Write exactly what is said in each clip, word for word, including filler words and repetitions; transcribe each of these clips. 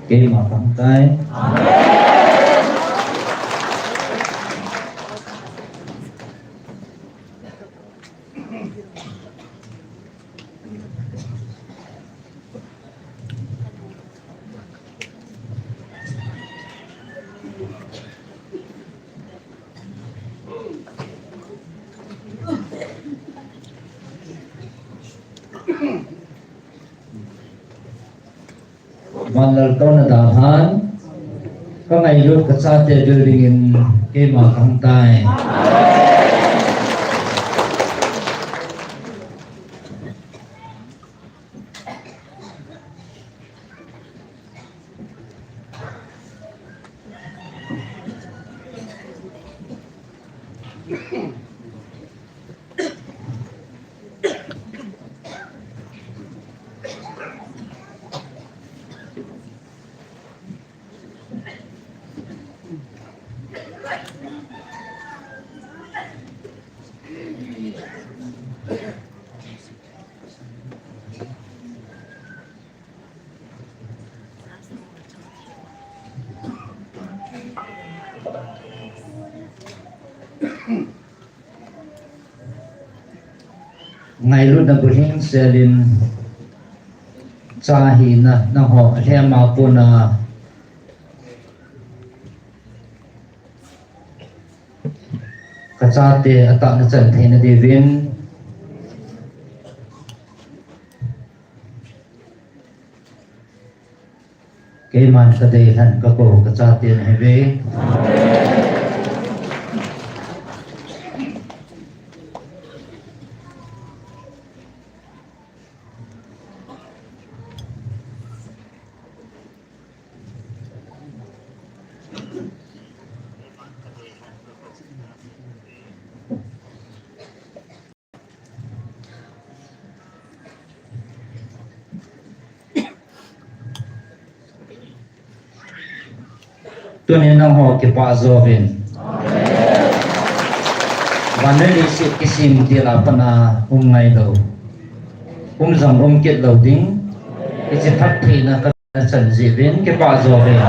Keima kahung tai. Vanlaltouna dalhan, ka ngailut ka chate vil dingin keima kahung tai. Ngailutna bulhing selin cha hina nangho alhema puna ka chate atahna chan theina diuvin keiman ka deilhen ka kou ka chate nahiuve. Tunin nangho kipah jouvin. Vannoi leiset kisim til a pat a um ngailou, um jong um kit lou ding, hiche phattheina ka chan jeh uvin kipah jouvin.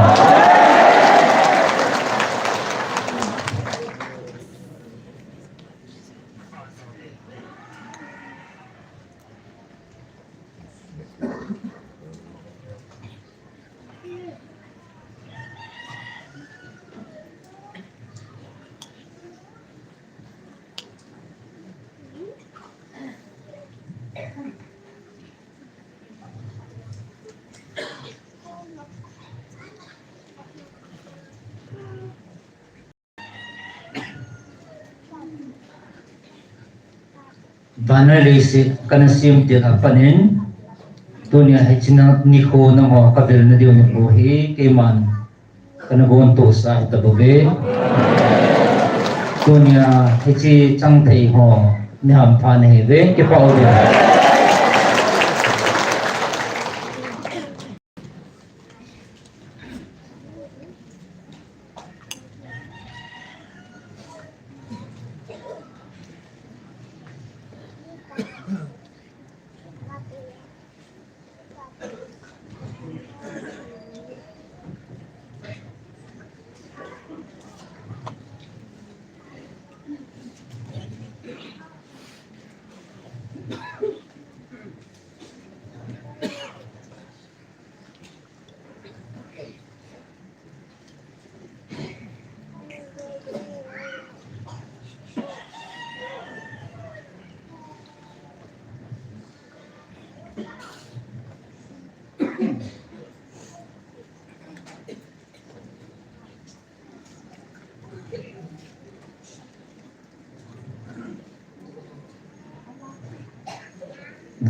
Vannoi leiset kana sem til a pat in, tunia hiche nikho nangho kavilna diu nikho hi keiman kana gontohsah tabouve. Tunia hiche chang thei ho nahampha nahiuve, kipah uve.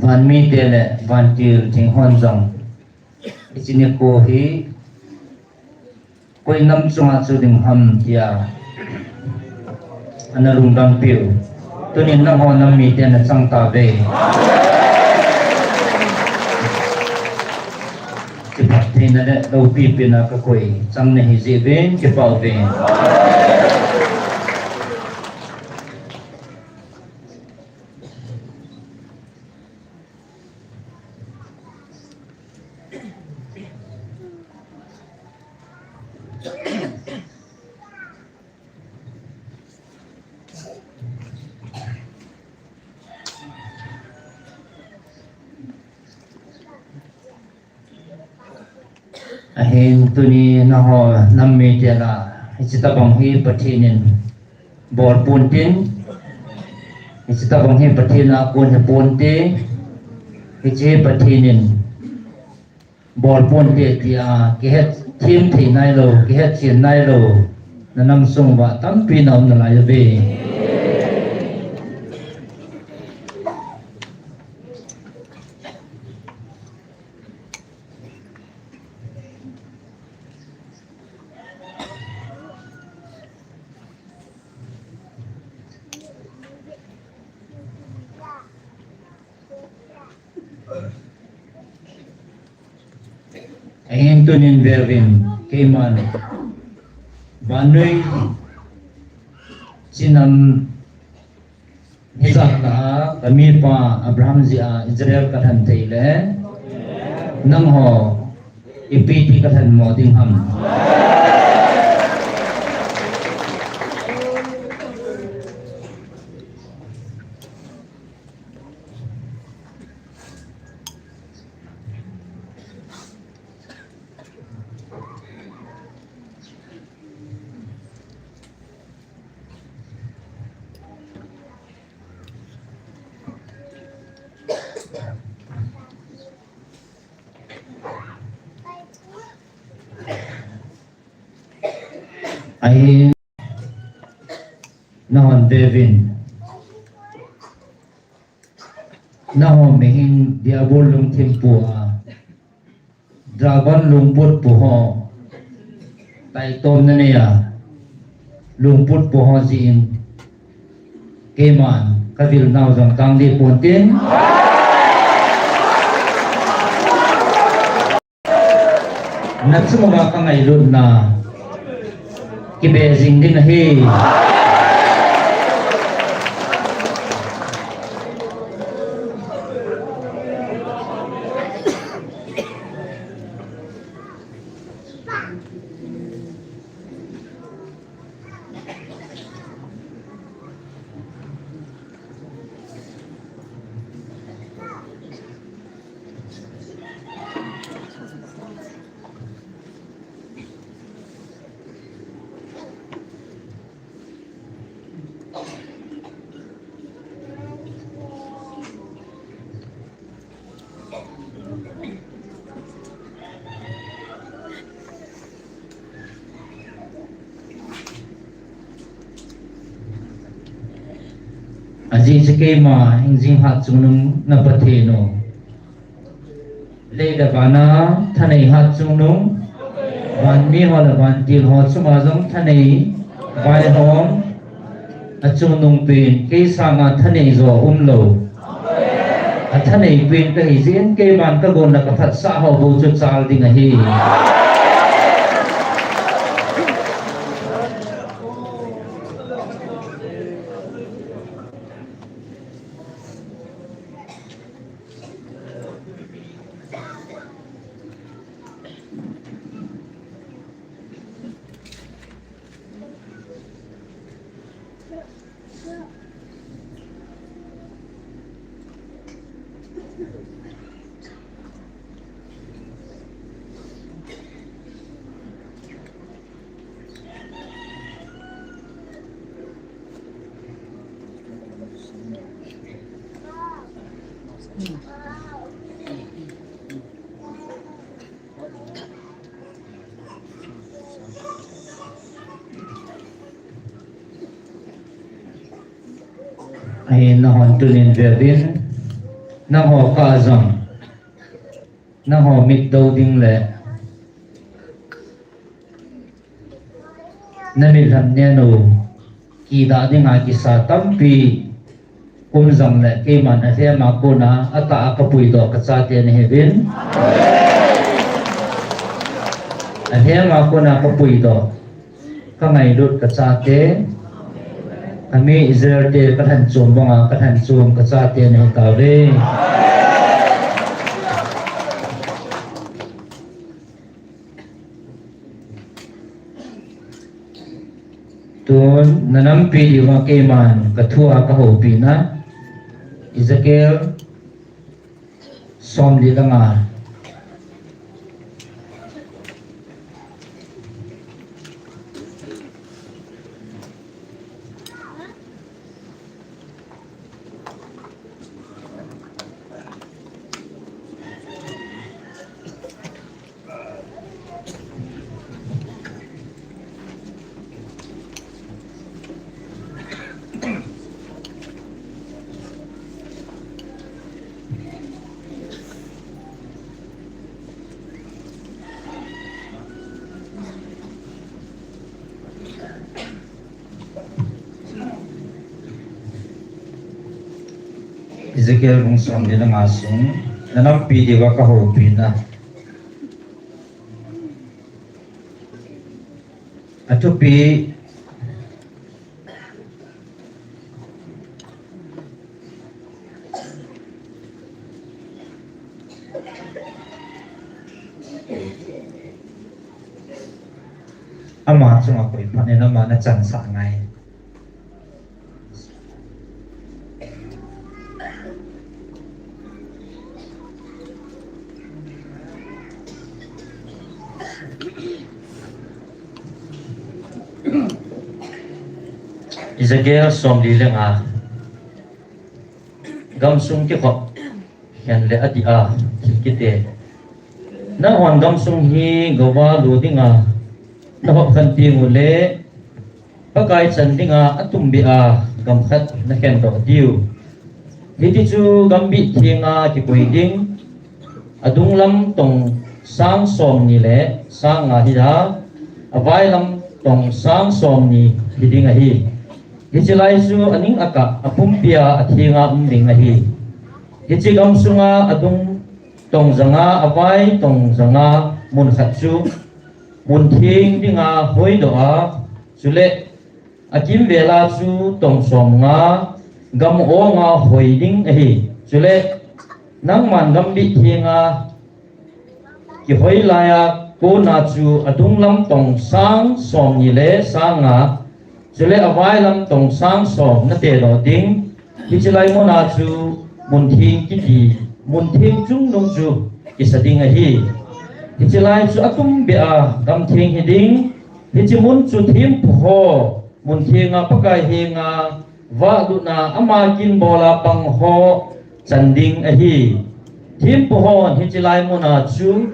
Vanmite le vantil theng hon jong, Chini ko hi koi nam chunga chu ding ham tia ana lungdam piu. Tunin nangho nam mite na chang tave. Kipah theina le loupina ka koi chang nahi jeh uvin kipah uvin. Ahin tuni nangho nam mite lah a, hiche tabang hi Pathen in bol ponte, hiche tabang hi Pathen a kon hi ponte, hiche Pathen in bol ponte tia kihet them thei nailou, kihet chen nailou, na nam sung uva tampi na um nalai uve. Ahin tunin veuvin, keiman vannoi chinam hijat na a ka mipa Abraham jeh a Israel ka lhen thei le, nangho ipi ti ka lhen mo ding ham? Ahin nahon veuvin, nahon mihem diabol lungthim pu a, dragon lungput pu ho taitom na nei a, lungput pu ho jeh in keiman ka vil nau jong tang deh ponte. Na chung uva ka ngailutna kibe jing ding ahi. Ajeh chu keima hingjing hatchungnung na Pathen u, lei le van a thanei hatchungnung, van mi ho le vantil ho chunga jong thanei vaihom, achungnung pen kei sanga thanei jo umlou, athanei pen kahi jeh in keiman ka gonna ka phatsah ho bou chu chal ding ahi. Ahin nahon tunin veuvin, nangho kah a jong Nangho mitdo ding le na mitlhan nenu kidah dinga kisa tampi um jongle keiman alhema kona atah a kapuidoh kachate nahiuvin. Alhema kona kapuidoh, kangailut kachate, kami Israel te kalhenchom banga kalhenchom kachate nahitauve. Tun nanampi diuva keiman kathua kahoupina, Ezekiel somli le nga. Ezekiel bung somli le nga sung, nanampi diuva kahoupina. Athupi, ama chunga koi phat in ama nachansah ngai. Ezekiel somli le nga. Gamsung kikhop khen le adih a thil kite. Nanghon gamsung hi gouva lo dinga nahop khen tengule Pakai chan dinga atumbeh a gam khat nakhendoh diu. Hiti chu gambih thenga kikoi ding, adunglam tong sang somni le sang nga hia, availam tong sang somni hiding ahi. Hiche lai chu aning akah apumpia athenga um ding ahi. Hiche gamsunga adung tong janga, avai tong janga mun khat chu mun theng dinga hoidoh a, chule akimvela chu tong somnga gam onga hoi ding ahi. Chule nangman gambih thenga kihoi laiya kona chu adunglam tong sang somni le sang nga, chule availam tong sang som natedoh ding. Hiche lai muna chu mun theng kiti, mun theng chungnung chu kisa ding ahi. Hiche lai chu atumbeh a gam theng hiding. Hiche mun chu thempuho mun thenga Pakai henga vahlutna ama kinbola pang ho chan ding ahi. Thempuhon hiche lai muna chu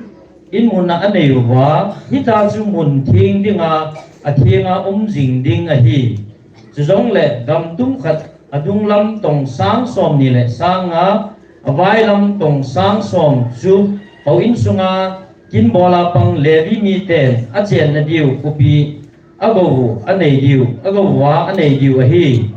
inmunna anei uva, hitia chu mun theng dinga athenga um jing ding ahi. Chujongle gam tum khat adunglam tong sang somni le sang nga, availam tong sang som chu houin sunga kinbola pang Levi miten achenna diu khopi agou u anei diu, agou uva anei diu ahi.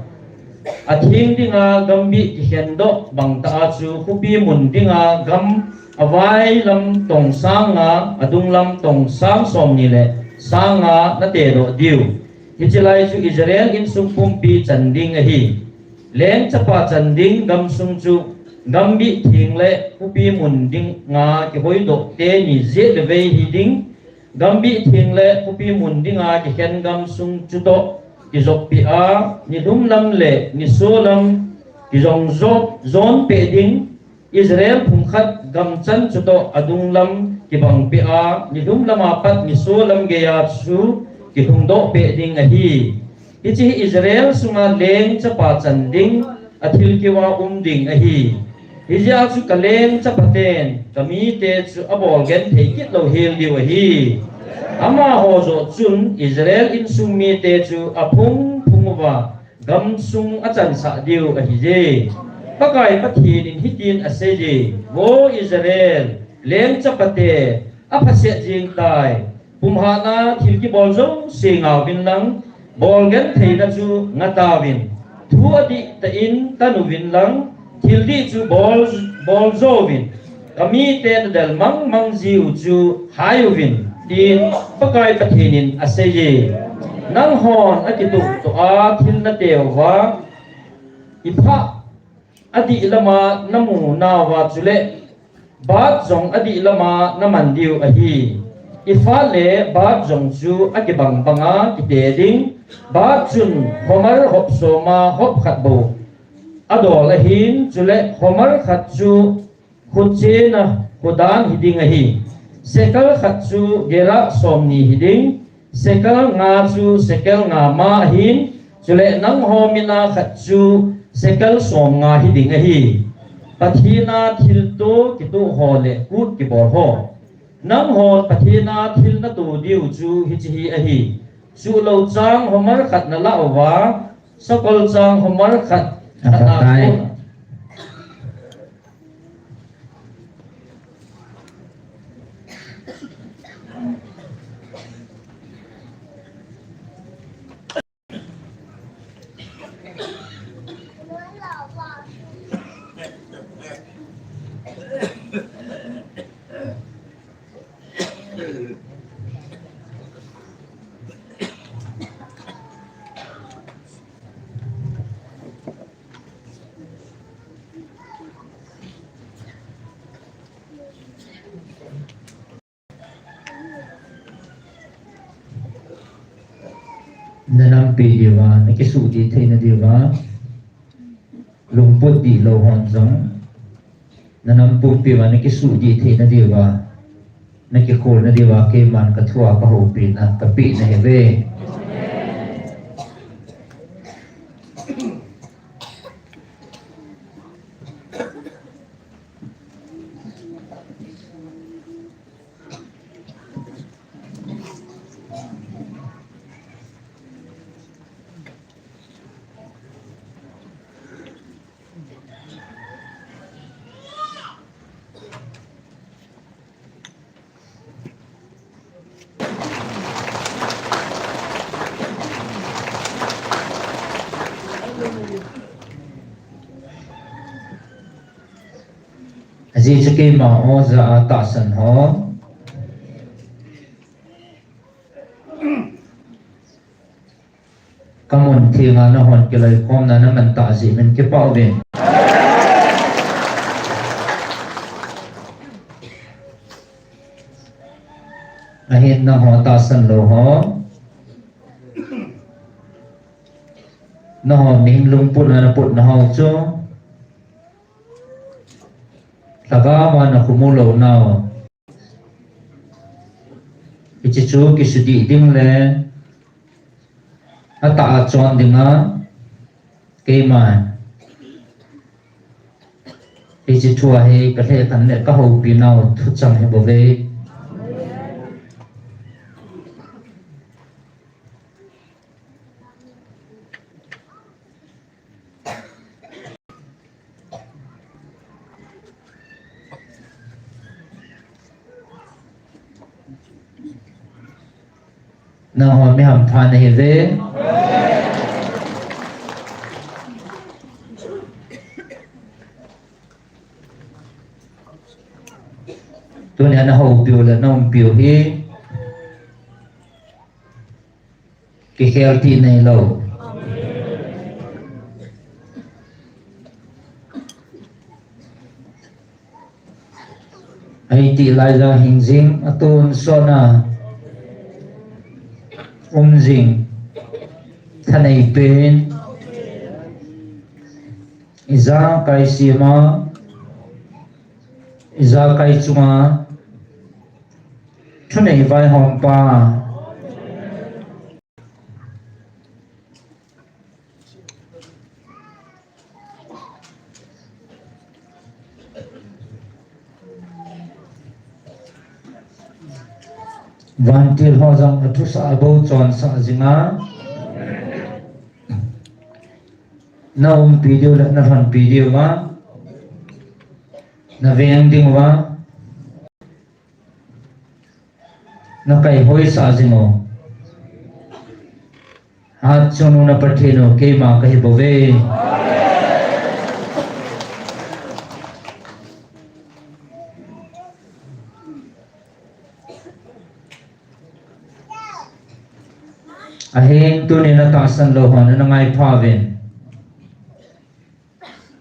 Atheng dinga gambih kikhendoh bangtah a chu khopi mun dinga gam availam tong sang nga, adunglam tong sang somni le sang nga natedoh diu. Hiche lai chu Israel insung pumpi chan ding ahi. Leng chapa chan ding gamsung chu gambih theng le khopi mun dinga kihoidoh teni jeh le vei hiding. Gambih theng le khopi mun dinga kikhen gamsung chutoh kijoppeh a, nilum lam le nisolam kijong jop jon peh ding. Israel phung khat gamchan chutoh adunglam kibangpeh a, nilum lama pat nisolam geiya chu kilhungdoh peh ding ahi. Hiche hi Israel sunga leng chapa chan ding athil keuva um ding ahi. Hijeh a chu kaleng chapaten kamite chu abol genthei kit louhel diu ahi. Amaho joh chun Israel insung mite chu aphung phung uva gamsung achansah diu ahije. Pakai Pathen in hitin aseije, Vo Israel, Lengchapate, aphaset jing tai. Pumhatna thil kibol jouse ngauvin lang, bol gentheina chu ngah tauvin. Thu adih tah in tan uvin lang, thil dih chu bol, bol jouvin. Kamite nadel mangmang jiu chu hai uvin, tin Pakai Pathen in aseiye. Nanghon akituh toh a thil nateuva, iphah adih lama namu nauva chule, bat jong adih lama naman diu ahi. Iphat le bat jong chu akibang banga kite ding, bat chun homer hop soma hop khat bou adol ahin, chule homer khat chu khuchena khudan hiding ahi. Sekel khat chu gera somni hiding, sekel nga chu sekel nga ma ahin, chule nangho mina khat chu sekel somnga hiding ahi. Pathen a thilto kitoh ho le kut kibol ho, nanghon Pathen a thil nato diu chu hiche hi ahi. Suhlou chang homer khat nalah uva, sakol chang homer khat, khat a kon. Nanampi diuva, nakisuhdih theina diuva, lungput dihlou hon jong, nanam pumpiuva nakisuhdih theina diuva, nakikholna diuva, keiman kathua kahoupina, kapehna ahiuve. Ajeh chu keima oja a tahsan ho, kamun thenga nahon kiloikhomna naman tah jeh in kipah uvin. Ahin nangho tahsan lou ho, nangho mihem lungput a naputna ho chu lhagao a nakhumu lou nau. Hiche chu kisudih ding le atah a chon dinga keiman hiche thua hi kalheh khan le kahoupi nau thuchang hi bou ve. Nangho mi hampha nahiuve. Tunia nahoupiu le naumpiu hi kikhel tih neilou. Ahi tih laija hing jing, atonsot na um jing, thanei pen, ijakai sema, ijakai chunga, thunei vaihompa. Vantil ho jong athusah a bou chonsah jinga. Naumpi diu le nalhonpi diuva, naveng dinguva, Na kaihoisah jing o. Hatchungnung na Pathen u, keima kahi bouve. Ahin tunin atahsan lou hon ana ngai pha uvin.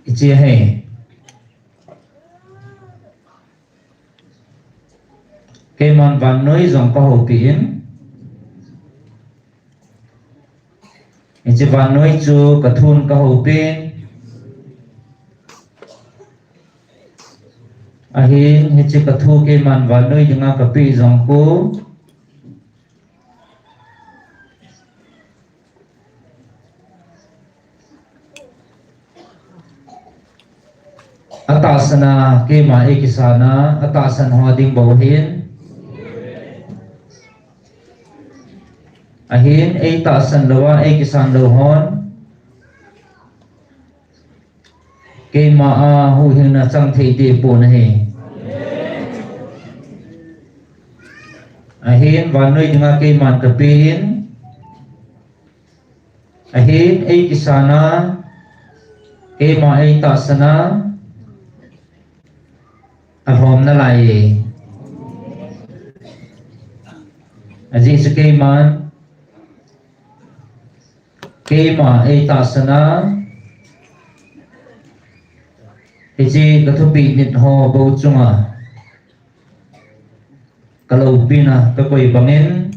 Hiche hi. Keiman vannoi jong kahoupi in. Hiche vannoi chu kathun kahoupi in. Ahin hiche kathu keiman vannoi dinga kapeh jong khu. Atahsan a keima eikisan a, atahsan ho ding bou ahin. Ahin eitahsan lou a, eikisan lou hon. Keima a huhhingna chang thei deh pon ahi. Ahin vannoi dinga keiman kapeh in. Ahin eikisan a, keima eitahsan a, alhom nalai. Ajeh chu keiman, keima eitahsan a, hiche kathupeh nit ho bou chunga kaloupina kakoi bangin,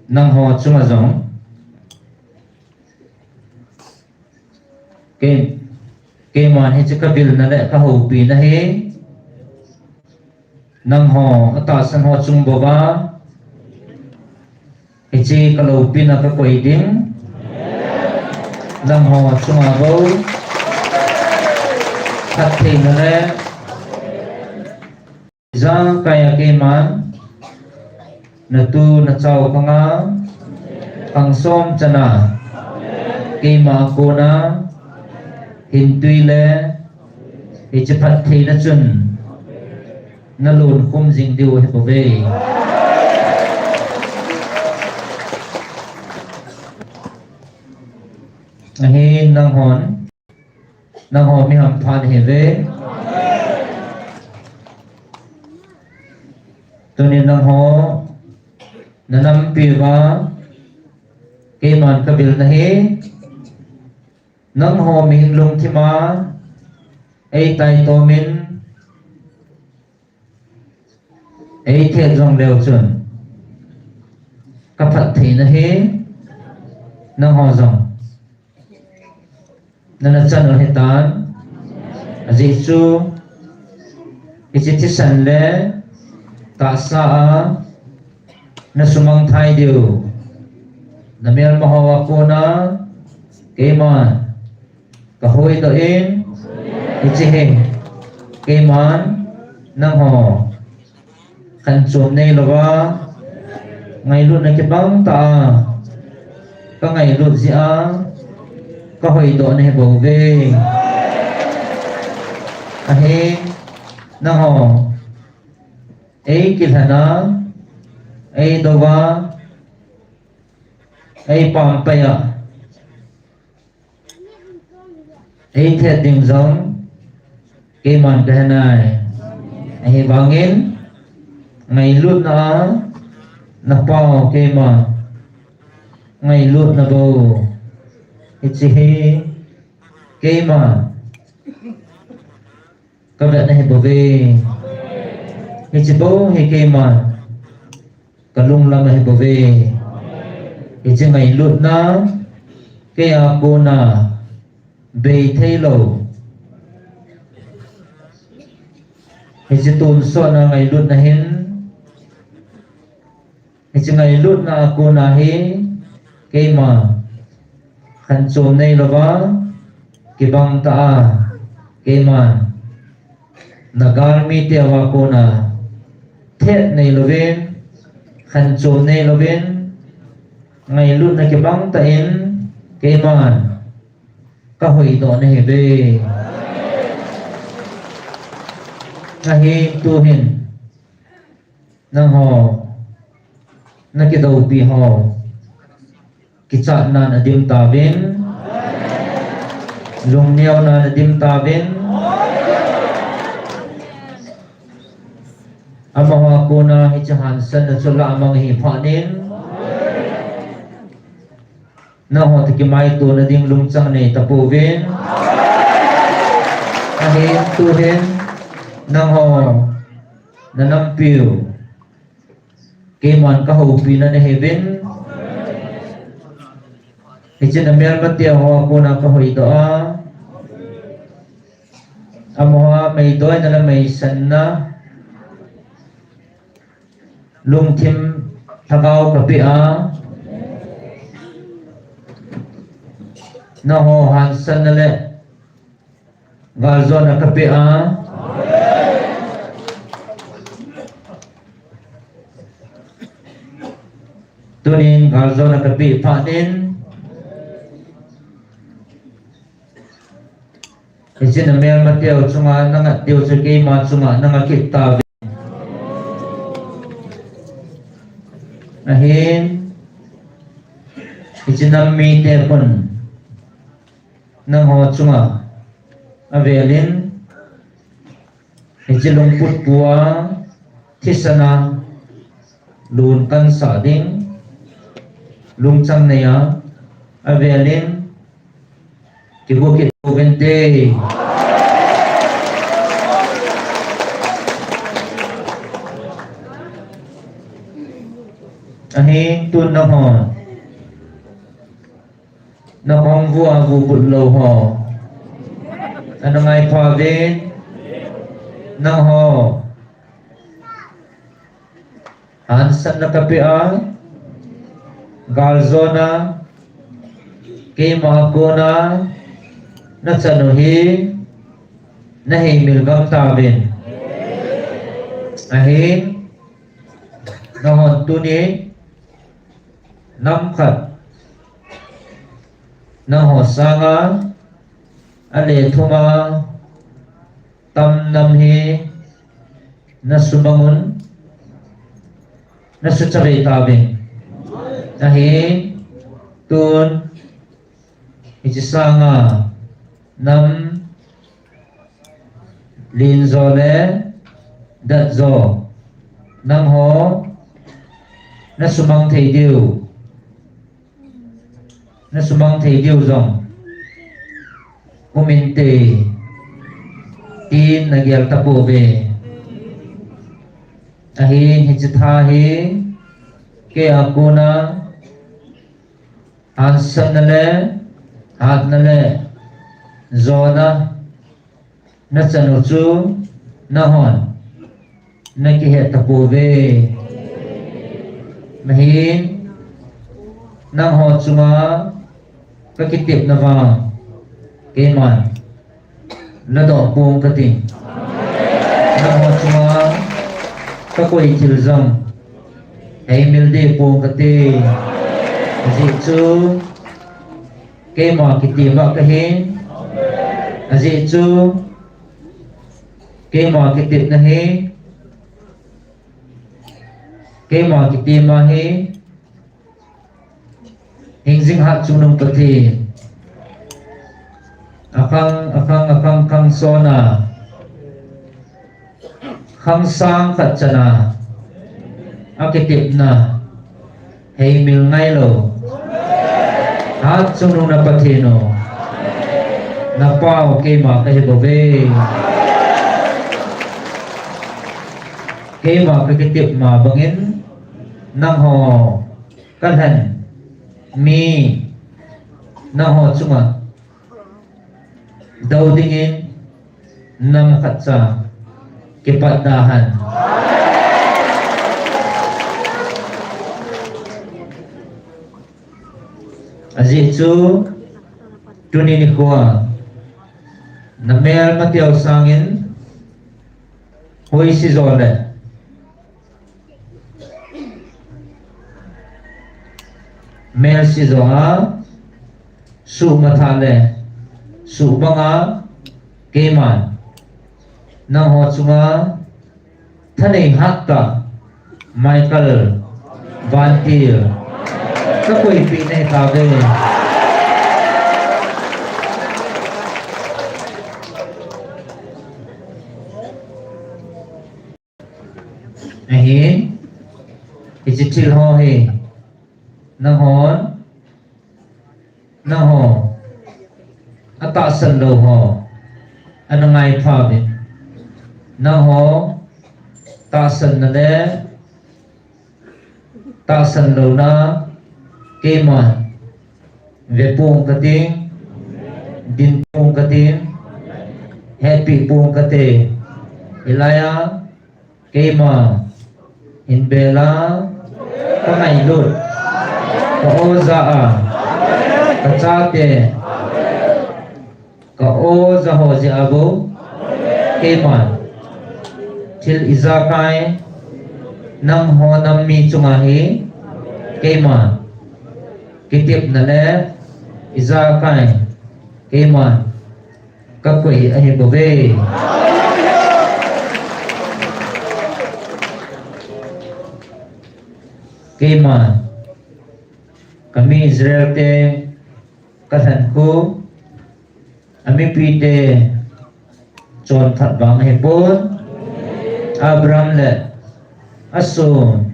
nangho chunga jong kei, keiman hiche kavilna le kahoupina hi nangho atahsan ho chung bouva, hiche kaloupina kakoi ding. Nangho chunga bou phattheina le ijakai a keiman natu nachao khanga khang som chana keima a kona hintui le hiche phattheina chun nalunkhum jing diu ahi bouve. Ahin nanghon, nangho mi hampha nahiuve. Tunin nangho nanampi uva keiman kavilna hi, nangho mihem lungthima eitaitomin eithet jongleu chun kaphattheina hi nangho jong nana chan u ahitan. Ajeh chu hiche thisan le tahsa a nasumang thai diu namelma hoa kona keiman kahoidoh in, hiche hi keiman nangho khanchom neilouva, ngailutna kibang tah a kangailut jeh a kahoidoh nahi bouve. Ahin nangho eikilhon a, eidouva, eipampai a eithet ding jong keiman kahenai. Ahivangin ngailutna a napao keima ngailutna bou hiche hi keima kavetna ahi bouve. Hiche bou hi keima kalunglam ahi bouve. Hiche ngailutna keia kona bei theilou, hiche tonsotna ngailutna hin hiche ngailutna a kona hi keima khanchom neilouva, kibang tah a keima nagalmi teho a kona thet neilouvin, khanchom neilouvin, ngailutna kibang tah in keiman kahoidoh nahiuve. Ahin tuhin nangho Na kidoupi ho, kichatnan adim tauvin, lungneonan adim tauvin. Amaho a kona hiche hansanna chu lah mang ahi phat in, nangho toh kimaito na ding lungchang nei tapouvin. Ahin tuhin nangho na nampiu keiman ka houpina nahiuvin. Hiche na melmateu ho a kona ka hoidoh a, amaho a meidoina le meisanna lungthim lhagao ka peh a, nangho hansanna le galjona ka peh a, tunin galjona ka peh phat in, hiche na melmateu chunga na ngat diu chu keima chunga na nga kit tauvin. Ahin, hiche nam mite khun nangho chunga avelin, hiche lungput pua thisana lun kansah ding lungchang nei a, avelin kigo kit uvinte. Ahin tun nangho na khang vua vubut lou ho ana ngai pha uvin, nangho hansanna ka peh a, galjona keima a kona na chanu hi na heimil gam tauvin. Ahin, nahon tuni nam khat nangho sanga ale thuma tam nam hi na sumangun, na suchavei tauvin. Ahin tun hiche sanga nam lenjo le datjo nangho na sumang thei diu, na sumang thei diu jong um inte, tin na gel tapouve. Ahin hiche tha hi kei a kona hansanna le hatna le jona na chanu chu nahon na kihet tapouve. Ahin nangho chunga ka kitepna vang keiman ladoh pong kati. Nangho chunga ka koi thil jong heimil deh pong kati. Ajeh chu keima kitem a kahi. Ajeh chu keima kitepna hi, keima kitem a hi, hingjing hatchungnung Pathen, akhang, akhang, akhang, khang sona, khang sang khat chana akitepna heimil ngailou hatchungnung na Pathen u, na Pa u keima kahi bouve. Keima ka kitepna bangin nangho kalhen mi, nangho chunga dou dingin nam khatcha kipat da hen. Ajeh chu tuni nikho a na melmateu sangin hoise jo le melse jo a suhmatha le suhbang a keiman nangho chunga thanei hattah Michael Vantil. Ka koipeh nahi tauve. Ahin, hiche thil ho hi, nahon, nangho, atahsan lou ho, ana ngai pha uvin. Nangho, tahsanna le, tahsan louna, keiman, ve pong kating, din pong kating, hepeh pong kate, hilai a, keima, hin bela, ka ngailut, ka oja a, ka chate, ka oja ho jeh a bou, keiman, thil ijakai, nangho nam mi chunga hi, keiman, kitepna le, ijakai, keiman, ka koi ahi bouve. Keiman, ka mi Israel te, ka lhen khu, a mipi te, chonphat vang ahipon, Abraham le, ason,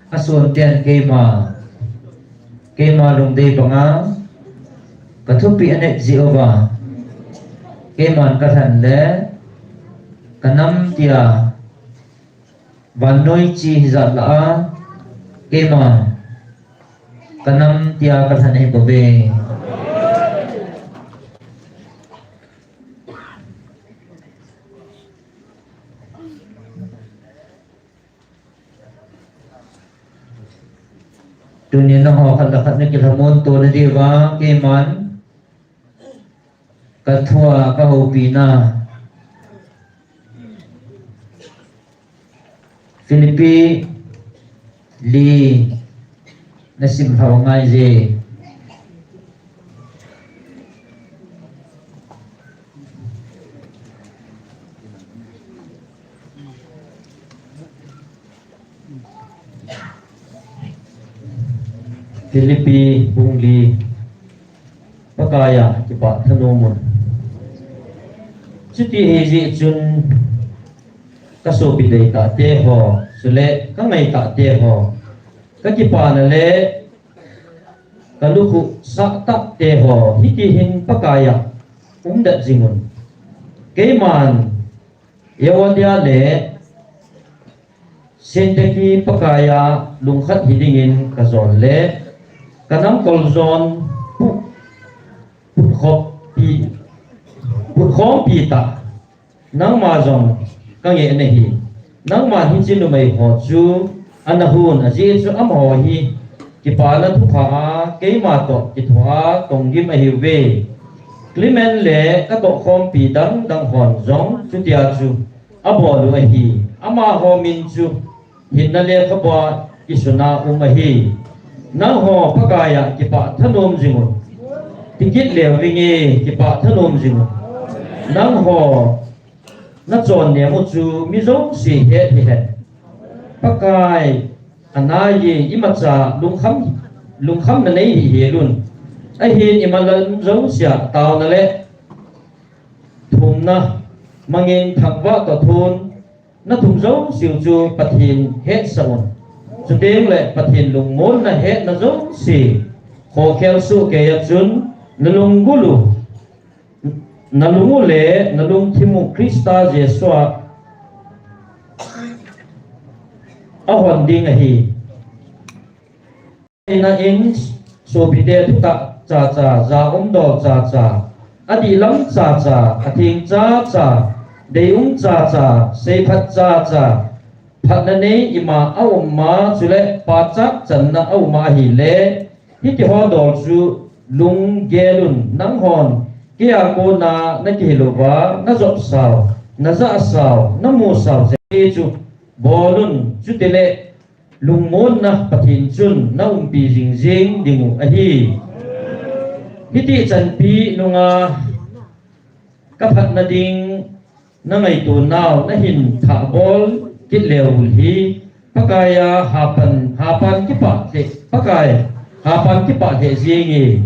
ason ten keima, keima lungdei banga, ka thupeh aneh jeh uva, keiman ka lhen le, ka nam tia, vannoi chi hijat lah a, keima, ka nam tia ka lhen ahi bouve. Tunia nangho khat le khat na kilhamon tona diuva, keiman, ka thua, ka houpina. Philippi li na sim lhau ngai je. Philippi bung li, Pakaiya kipah thanom un. Chuti ahijeh chun ka sopi deitah te ho, chule ka ngaitah te ho, ka kipana le ka lukhuh sah tah te ho, hiti hin Pakaiya umdet jing un. Keiman Euodia le Syntyche Pakaiya lungkhat hi dingin ka jol le, ka namkol jon pu-, putkhompi, putkhompi tah, nangma jong ka ngeh nahi. Nangman hiche numei ho chu ana hun, ajeh chu amaho hi kipana thupha a, keima toh kithoa tonggim ahiuve. Clement le ka tohkhompi dang dang hon jong chutia chu abol u ahi. Amaho min chu hinna lekhabua kisuna um ahi. Nangho Pakaiya kipah thanom jing un. Tikit leu vinge, kipah thanom jing un. Nangho nachon nem u chu mi jouse het hihen. Pakai anai e, imacha lungkham, lungkhamna nei hihel un. Ahin imalam jousea taona le thumna mangin thangvah toh thon, na thum jouseu chu Pathen hetsah un. Chuteng le Pathen lungmonna hetna jouse khokhel soh keiya chun na lunggul u, na lung u le na lungthim u Christa Jesu a ahon ding ahi. Ina in sopite thutah chacha, ja umdol chacha, adihlam chacha, atheng chacha, deium chacha, seiphat chacha, phatna nei ima aum ma, chule pachat channa aum ma ahile, hitiho dol chu lunggel un, nanghon keia kona nakihil uva, najopsau, najahsau, namusau jeh chu bol un, chutile lungmonna Pathen chun na umpi jingjing ding u ahi. Hiti chanpi nunga ka phatna ding na ngaito nau na hin thahbol kit leu hi, Pakaiya hapan, hapan kipah lheh, Pakai, hapan kipah lheh jenge.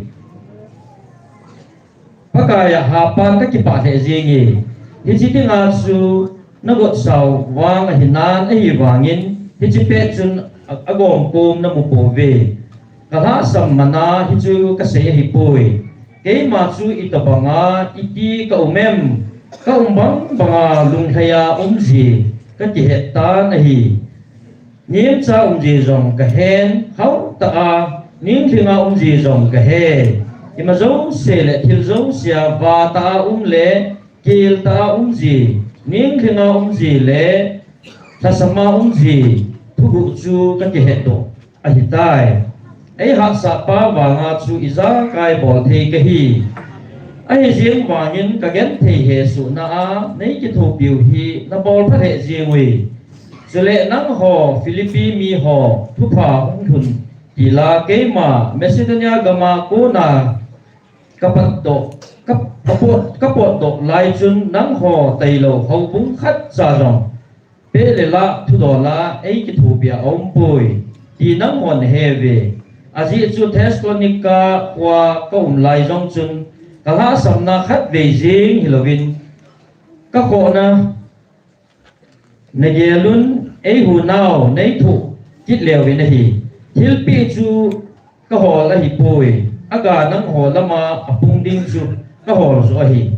Pakaiya hapan kakipah lheh jenge. Hiche dinga chu nagotsau vang ahinan ahivangin, hiche pet chun a, agomkom namu pouve. Kalhahsam mana hichu kasei ahipoi. Keima chu itobanga iti kaum em, kaum bang banga lunglhaiya umji kakihet tan ahi. Nemcha umji jong kahen, haotah a ninglhinga umji jong kahe. Ima jouse le thil jousea vatah a um le, keltah a umji, ninglhinga umji le lhasama umji thuguh chu kakihetdoh ahitai. Eihahsahpa vanga chu ijakai bolthei kahi. Ahijeng vangin kagenthei hesohna a neikithopiu hi nabol phalheh jengui. Chule nangho Philippi miho thupha hunglhun tila keima Macedonia gama kona kapatdoh, ka, kapot, kapotdoh laichun nangho tailou houbung khatcha jong peh le lah thudola eikithopia aumpoi ti nanghon heuve. Ajeh chu Thessalonica khoa kaum lai jong chun kalhahsamna khatvei jeng hilouvin, kakhohna nagelun eihunau neithoh kitleuvin ahi. Thilpeh chu kahol ahipoi, aga nangho lama apung ding chu kahol joh ahi.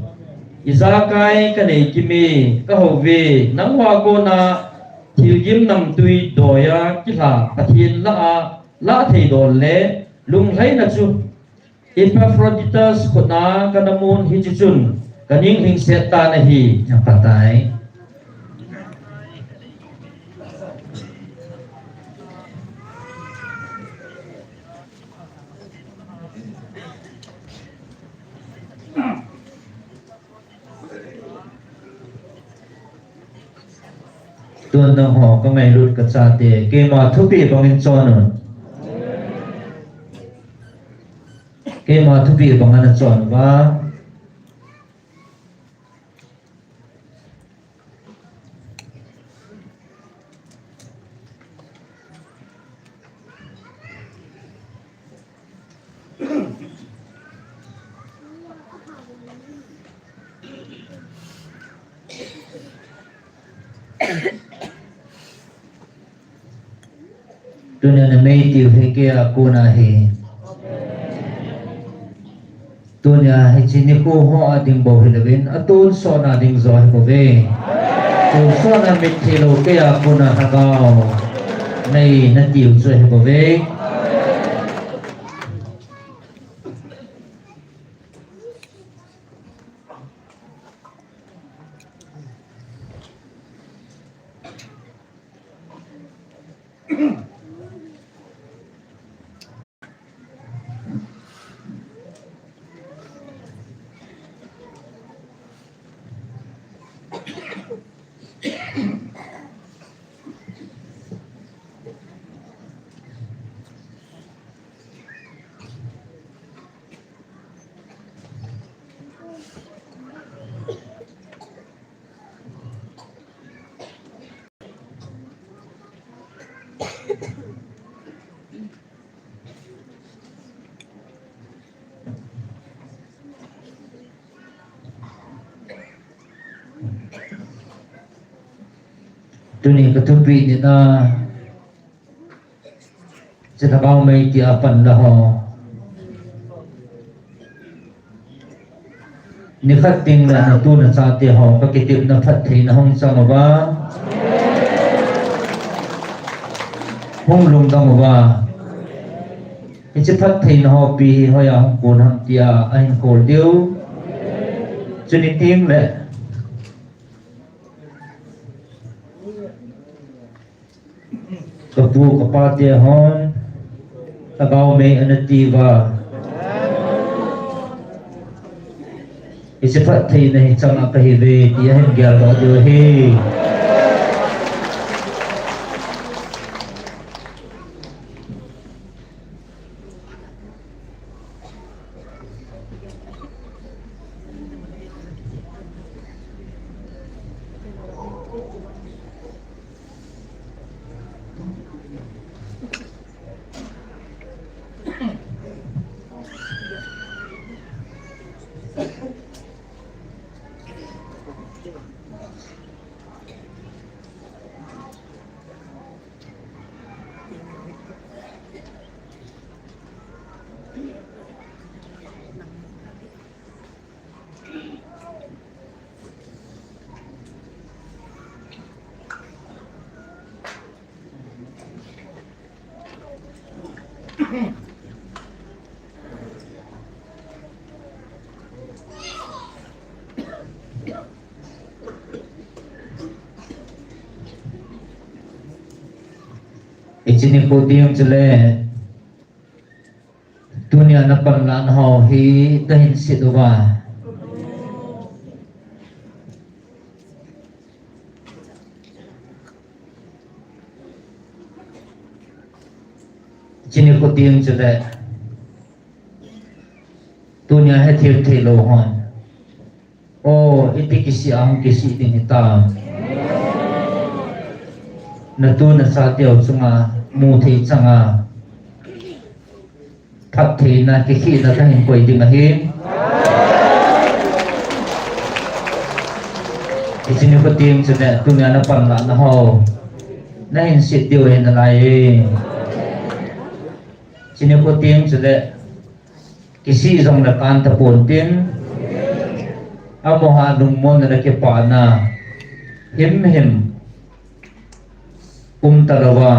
Ijakai kanei kime, kahouve, nanghoa kona thilgim namtui doiya kilha Pathen lah a lahthei dol le lunglhaina chu Epaphroditus khutna kanamun hiche chun kaning lhingset tan ahi. Aphatai. Tun nangho kangailut kachate, keima thupeh bangin chon un. Keima thupeh banga nachon uva. Tunia namei tiu hi keia kona ahi. Tunia hiche nikho hoa ding bou hilouvin, atonsotna ding joh ahibouve. Tonsotna mitthei lou keia kona lhagao nei natiu chu ahibouve. Tuni kathupeh nina, hiche lhagao mei tia panla ho. Nikhat tengle natu nachate ho kakitepna phattheina hung chang uva, hung lungdam uva. Hiche phattheina ho ipi hi hoiya hung kon ham tia ahin khol diu. Chuni tengle kapu kapate hon lhagao mei anatiuva, hiche phattheina hi changa kahiuve ti ahin geldoh diu ahi. Hiche nikho teng chule tunia napanlahna ho hi kahin set uva. Hiche nikho teng chule tunia hethem theilou hon, o, iti kisih a hung kisih ding hitam. Natu nachateu chunga muthei changa phattheina, kikhehna kahin koi ding ahi. Hiche nikho teng chule tunia napanlahna ho nahin set diu ahi nalai e. Hiche nikho teng chule kisih jongle kan tapon tin, amaho lungmonna le kipana himhim umtalouva,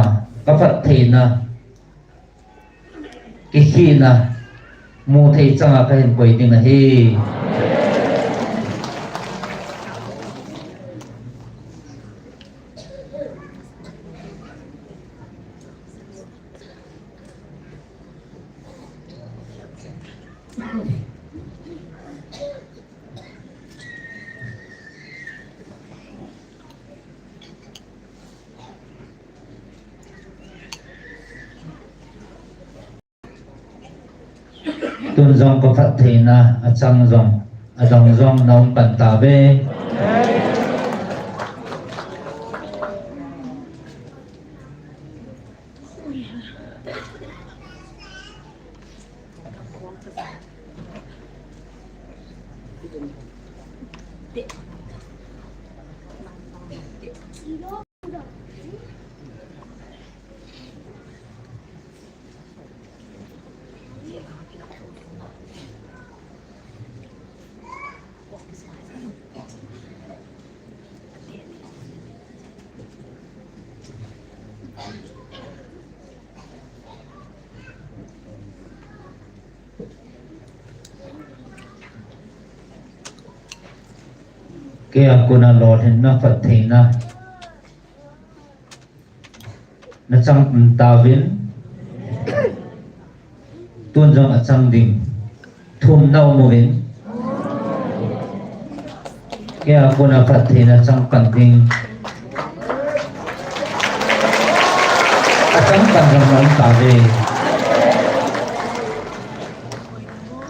kaphattheina, kikhehna muthei changa kahin koi ding ahi. Tun jong kaphattheina achang jong, adang jong naum pan tauve. Keia kona lolhinna, phattheina nachang tauvin, tun jong achang ding thum naum uvin, keia kona phattheina chang pan ding achang pan jong naum tauve.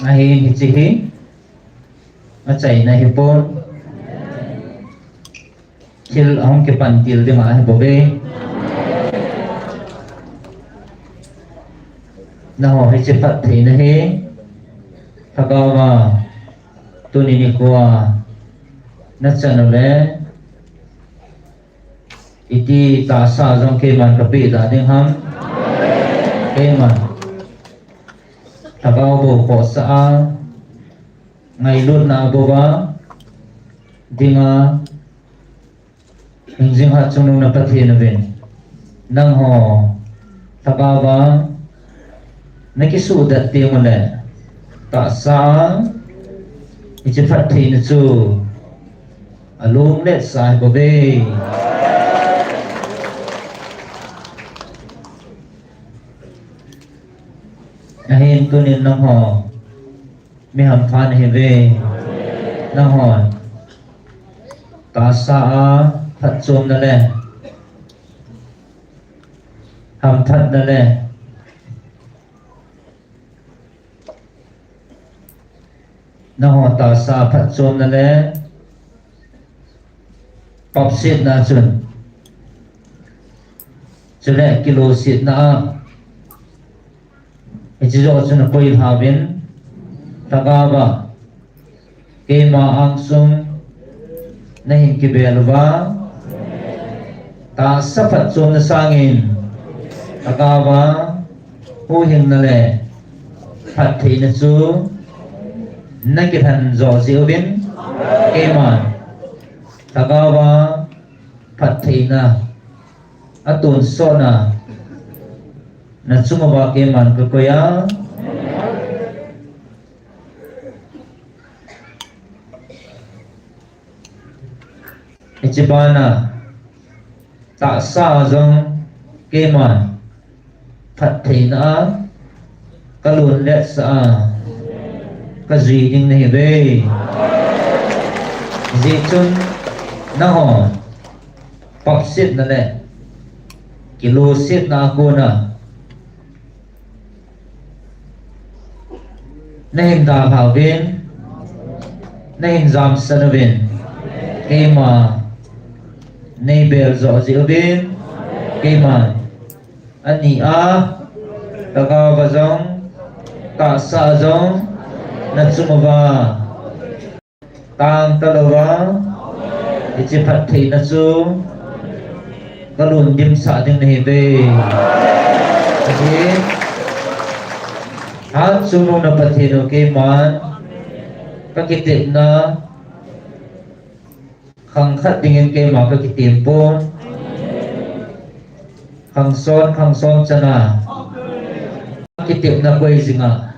Ahin hiche hi achaina hipon, thil ahung kipan til ding ahi bouve. Nangho hiche phattheina hi lhagaova tuni nikhoa nachan uleh, iti tahsa jong keiman kapeh da ding ham? Keiman lhagao bou khohsah a, ngailutna bouva dinga hingjing hatchungnung na Pathen uvin, nangho lhagaova nakisuhdet teng uleh, tahsa a hiche phattheina chu alunglet sa ahi bouve. Ahin tunin nangho mi hampha nahiuve. Nangho tahsa a phatchomna le hamphatna le, nangho tahsa a phatchomna le papsetna chun, chule kilungsetna a hiche joh chun akoilhauvin, lhagaova keima angsung nahin kibel uva, tahsa phatchomna sangin lhagaova huhhingna le phattheina chu nakilhen joh jeh uvin, keiman lhagaova phattheina atonsotna Na chunguva keiman kakoi a. Hiche bana tahsa jong keiman phattheina a kalunlet sah a kajui ding nahiuve. Hijeh chun nangho papsetna le kilosetna a kona nahin dalha uvin, nahin jamsan uvin, keima neibel jo jeh uvin, keima ani a, lhagaova jong, tahsa jong, na chunguva tang talouva, hiche phattheina chu kalun dimsah ding nahiuve. Ahi, Hatchungnung na Pathen u, keiman kakitepna khang khat dingin keima kakitem pon. Khang son, khang son chana kitepna koi jinga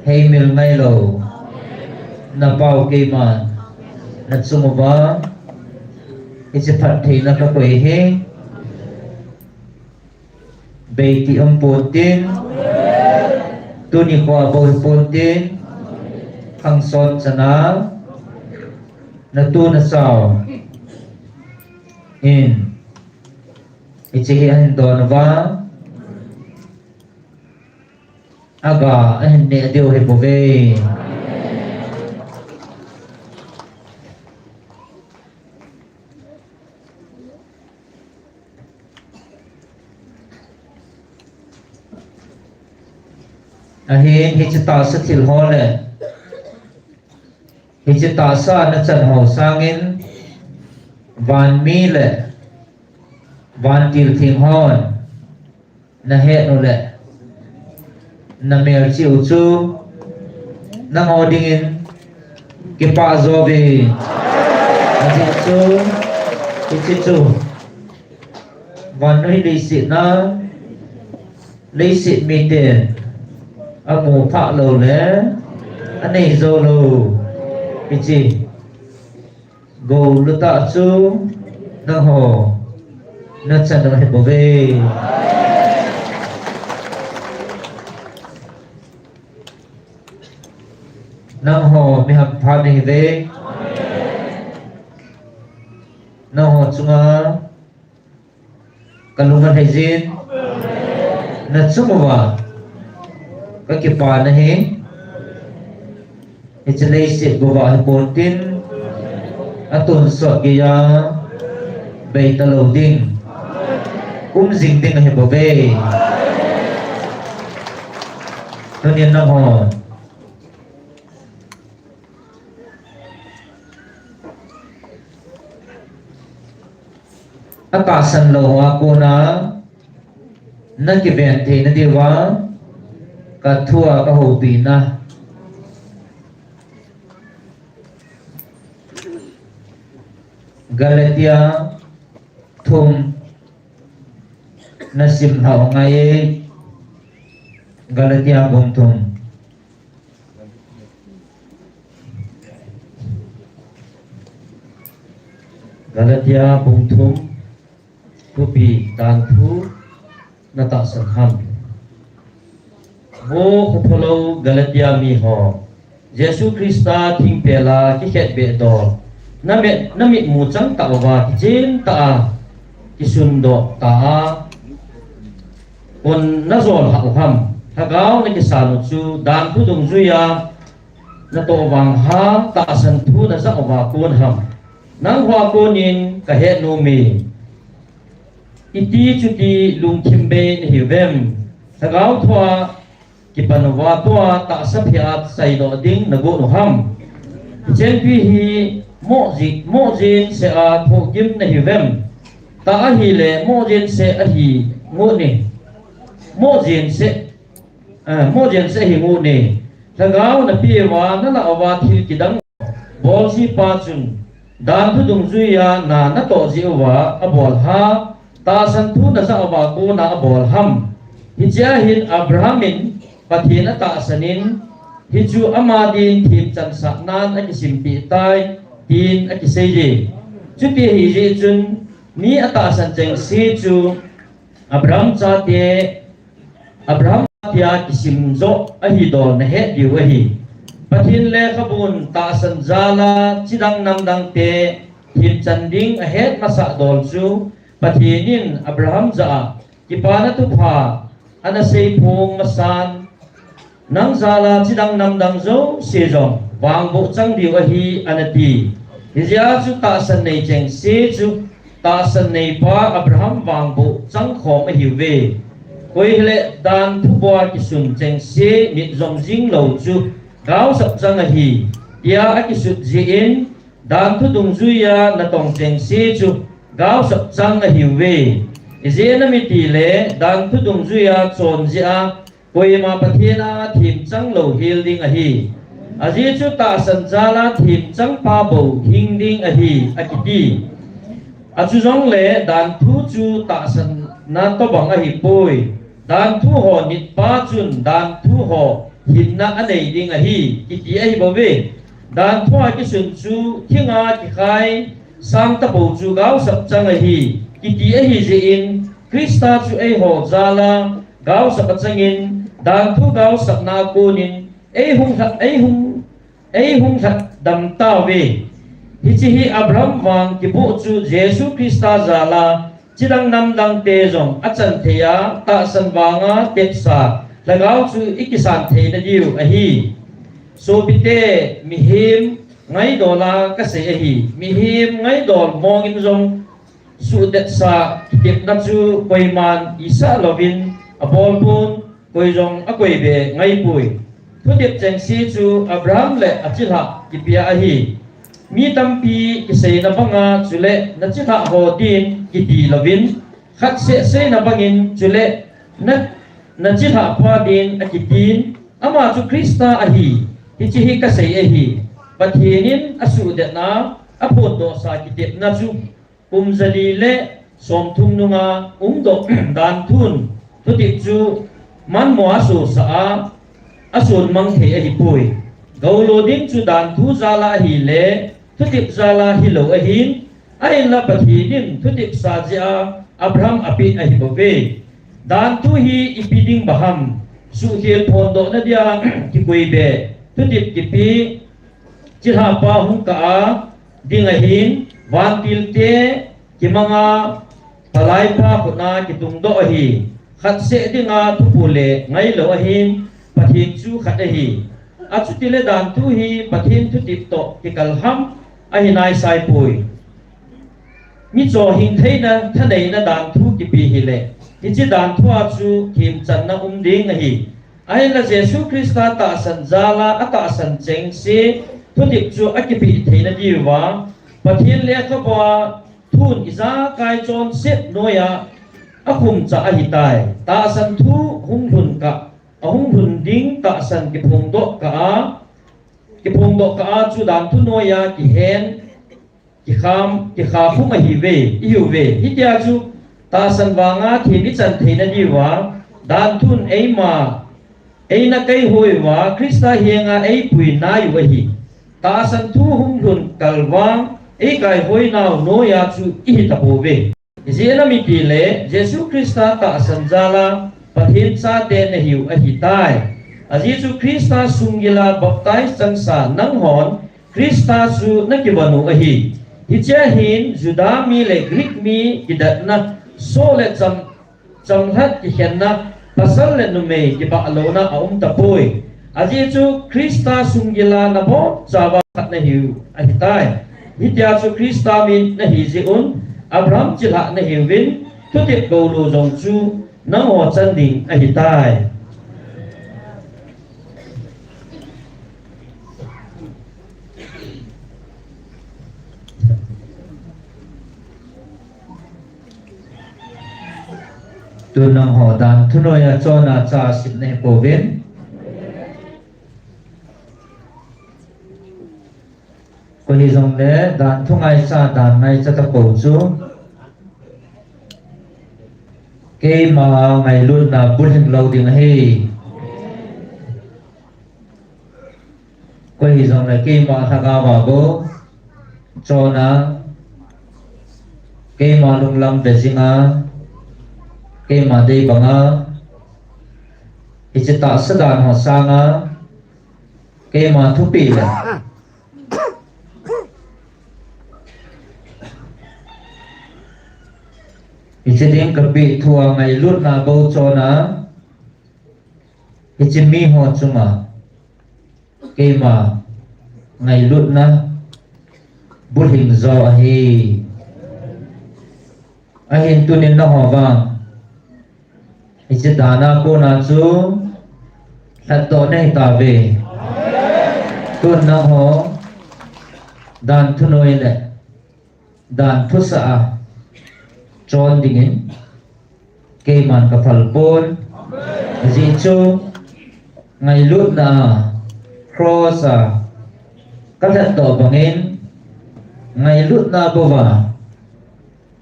heimil ngailou na pau keiman na chunguva hiche phattheina kakoi hi beiti um pontin, tuni khoa bou hi pontin, khang son chana natu nachau in hiche hi ahin don uva, aga ahin neh diu ahibouve. Ahin hiche tahsa thil ho le hiche tahsa nachan ho sangin vanmi le vantil theng hon nahet u le namelchih u chu nangho dingin kipah jouve. Ajeh chu hiche chu vannoi leiset a leiset miten amu phah lou le anei jou lou hiche gollutah chu nangho nachan u ahibouve. Nangho mi hampha nahiuve. Nangho chunga kalung alhai jin, nachung uva kakipana hi hiche leiset gouva hi pontin, atonsot geiya bei talou ding, um jing ding ahibouve. Tunin nangho atahsan lou hoa kona nakiven theina diuva kathua kahoupina Galatia thum nasim lhau ngai e. Galatia bung thum. Galatia bung thum, thupi tangthu natahsan ham. Vo khophalou Galatia miho, Jesu Christa thingpel a kikhetbeh dol, namit, namitmu changtah uva kichentah a kisundoh ta a, kon najol hah u ham? Lhagao nakisan u chu danthu dungjuia natoh vang ham, tahsan thu najah uva kon ham? Nanghoa konin kahet nom e. Iti chuti lungthim bei nahiuvem? Lhagao thua kipan uva tua tahsa phe a seidoh ding nagot u ham? Hichenpi hi moh ji, moh jeng seh a thohgim nahiuvem? Tah ahile moh jeng seh ahi ngot e. Moh jeng seh, eh, moh jeng seh ahi ngot e. Lhagao napeh uva nalah uva thil kidang boljipa chun danthu dungjuia na natoh jeh uva abol ham, tahsan thu najah uva kona abol ham? Hichea hin Abraham in Pathen atahsan in, hichu ama din themchansah nan akisimpeh tai, tin akisei e. Chuti ahijeh chun, mi atahsan chengse chu Abraham chate, Abraham tia kisim joh ahi dol nahet diu ahi. Pathen lekhabun tahsan jala chidang namdang te themchan ding ahet masah dol chu Pathen in Abraham jah a kipana thupha ana seiphong masan, nang jala chidang namdang jouse jong vangboh chang diu ahi, ana ti. Hijeh a chu tahsan nei chengse chu tahsan neipa Abraham vangboh chang khom ahiuve. Koi hileh danthu bua kisun chengse mitjom jing lou chu gaosap chang ahi, tia akisut jeh in, danthu dungjuia natong chengse chu gaosap chang ahiuve. Ijeh inem itile danthu dungjuia chon jeh a koima Pathen a themchang lou hel ding ahi. Ajeh chu tahsan jala themchang pa bou hing ding ahi, akiti. Achujongle danthu chu tahsanna tobang ahipoi. Danthu ho nitpa chun danthu ho hinna anei ding ahi, kiti ahibouve. Danthu a kisun chu thinga kikhai sang tapou chu gaosap chang ahi, kiti ahijeh in, Christa chu eiho jala gaosap achangin, danthu gaosapna a konin eihung lha-, eihung, eihung lhatdam tauve. Hiche hi Abraham vang kiboh chu Jesu Christa jala chidang namdang te jong achan thei a, tahsan vanga tepsa lhagao chu ikisan theina diu ahi. Sopite, mihem ngaidola kasei ahi. Mihem ngaidol mongin jong suhdetsa kitepna chu koiman isah louvin abolpon, koi jong akoibe ngaipoi. Thutep chengse chu Abraham le achilhah kipia ahi. Mi tampi kiseina banga chule nachilhah ho din kiti louvin, khatseh seina bangin chule na, nachilhah pa din akitin, ama chu Christa ahi, hiche hi kasei ahi. Pathen in asuhdetna, aphondohsa kitepna chu kum jali le somthum nunga umdoh danthun thutep chu manmo asosah a, ason mang thei ahipoi. Goulo ding chu danthu jala ahile, thutep jala hilou ahin, ahinla Pathen in thutepsa jeh a Abraham apeh ahibouve. Danthu hi ipi ding baham, suhkhel phondohna dia kikoibe thutep kipe, chilhahpa hung kah a ding ahin, vantilte kimanga palaipha khutna kitungdoh ahi. Khatseh dinga thupule ngailou ahin, Pathen chu khat ahi. Achutile danthu hi Pathen thutep toh kikalham ahi naisaipoi. Micho hingtheina thaneina danthu kipe hile, hiche danthu a chu themchanna um ding ahi. Ahinla Jesu Christa tahsan jala atahsan chengse thutep chu akipeh theina diuva, Pathen lekhabua thun ijakai chonset noiya akhumcha ahitai. Tahsan thu hunglhun kah, ahunglhun ding tahsan kiphongdoh kah a, kiphongdoh kah a chu danthu noiya kihen, kikham, kikhakhum ahiuve, ihiuve. Hitia chu tahsan vanga them ichan theina diuva, danthun eima, eina kaihoiuva, Christa henga eipui naiu ahi. Tahsan thu hunglhun kalvang, eikaihoinau noiya chu ihi tapouve. Ijeh inem itile, Jesu Christa tahsan jala Pathen chate nahiu ahitai. Ajeh chu Christa sunggila baptize changsa nanghon, Christa chu nakivon u ahi. Hichea hin Juda mi le Greek mi kidatna, soh le cham, chamlhat kikhenna, pasal le numei kibahlouna aum tapoi. Ajeh chu Christa sunggila nabonchauva khat nahiu ahitai. Hitia chu Christa mi nahi jeh un, Abraham chilhah nahiuvin, thutep goulo jong chu nangho chan ding ahitai. Tun nangho danthu noiya chonna cha simna hipouvin. Koi hijongle danthu ngaicha, dan ngaicha tapou chu. Keima ngailutna bulhing lou ding ahi. Koi hijongle keima lhagao a bou chon a, keima lunglam ve jing a, keima dei bang a, hiche tahsa dan ho sang a, keima thupeh le hiche ding kapeh thu a ngailutna bou chon a, hiche mi ho chunga keima ngailutna bulhing jo ahi. Ahin tunin nangho vang hiche dan a kona chu lhatdoh nahi tauve. Tun nangho dan thunoi le dan thusah a chon dingin keiman kaphal pon. Ajeh chu ngailutna a cross a kalhatdoh bangin, ngailutna bouva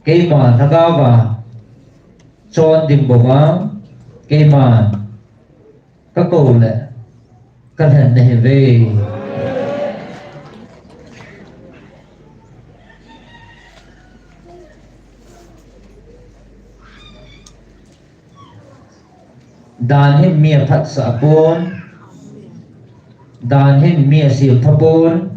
keima lhagao a chon ding bouva keiman kakou le kalhen nahiuve. Dan hin mi aphatsah pon, dan hin mi asilpha pon,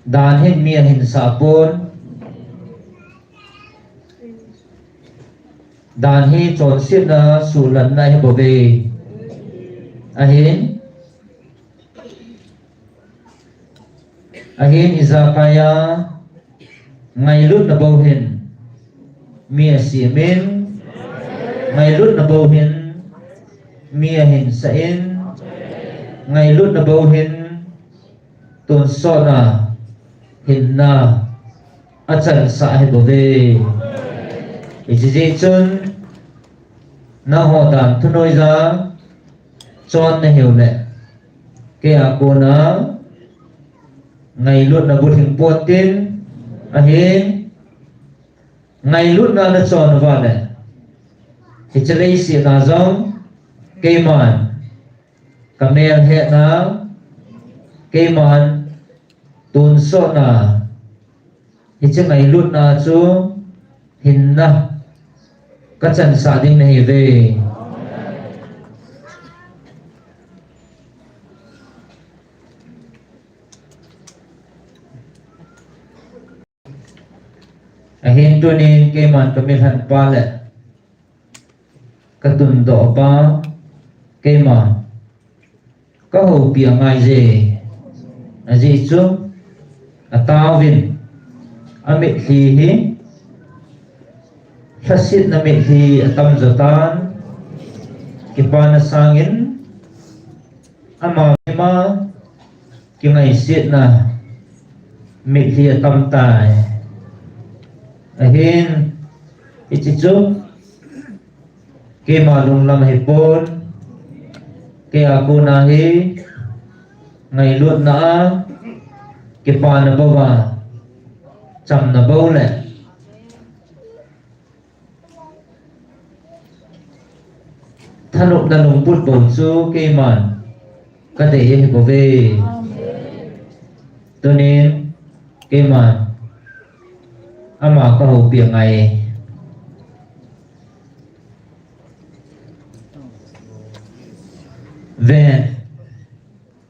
dan hin mi ahinsah pon. Dan hi chonsetna suhlanna ahibouve. Ahin, ahin ijakai a ngailutna bou hin mi asemin, ngailutna bou hin mi ahinsah in, ngailutna bou hin tonsotna hinna achansah ahibouve. Hiche jeh chun nangho dan thunoi a chon nahiu le keia kona ngailutna bulhing ponte, ahin ngailutna nachon uva le hiche leiset a jong keiman kamel hetna, keiman tonsotna, hiche ngailutna chu hinna kachansah ding nahiuve. Ahin tunin keiman kamilhan pa le katundoh pa keima kahoupi angaiye. Ajeh chu ataovin amitlhi hi lhasetna mitlhi atamjo tan, kipana sangin ama ima kingaisetna mitlhi atamtai. Ahin hiche chu keima lunglam ahipon, keia kona hi ngailutna a kipana bouva chamna bou le thanopna lungput bou chu keiman kadei ahibouve. Tunin keiman ama kahoupi angai. Ven,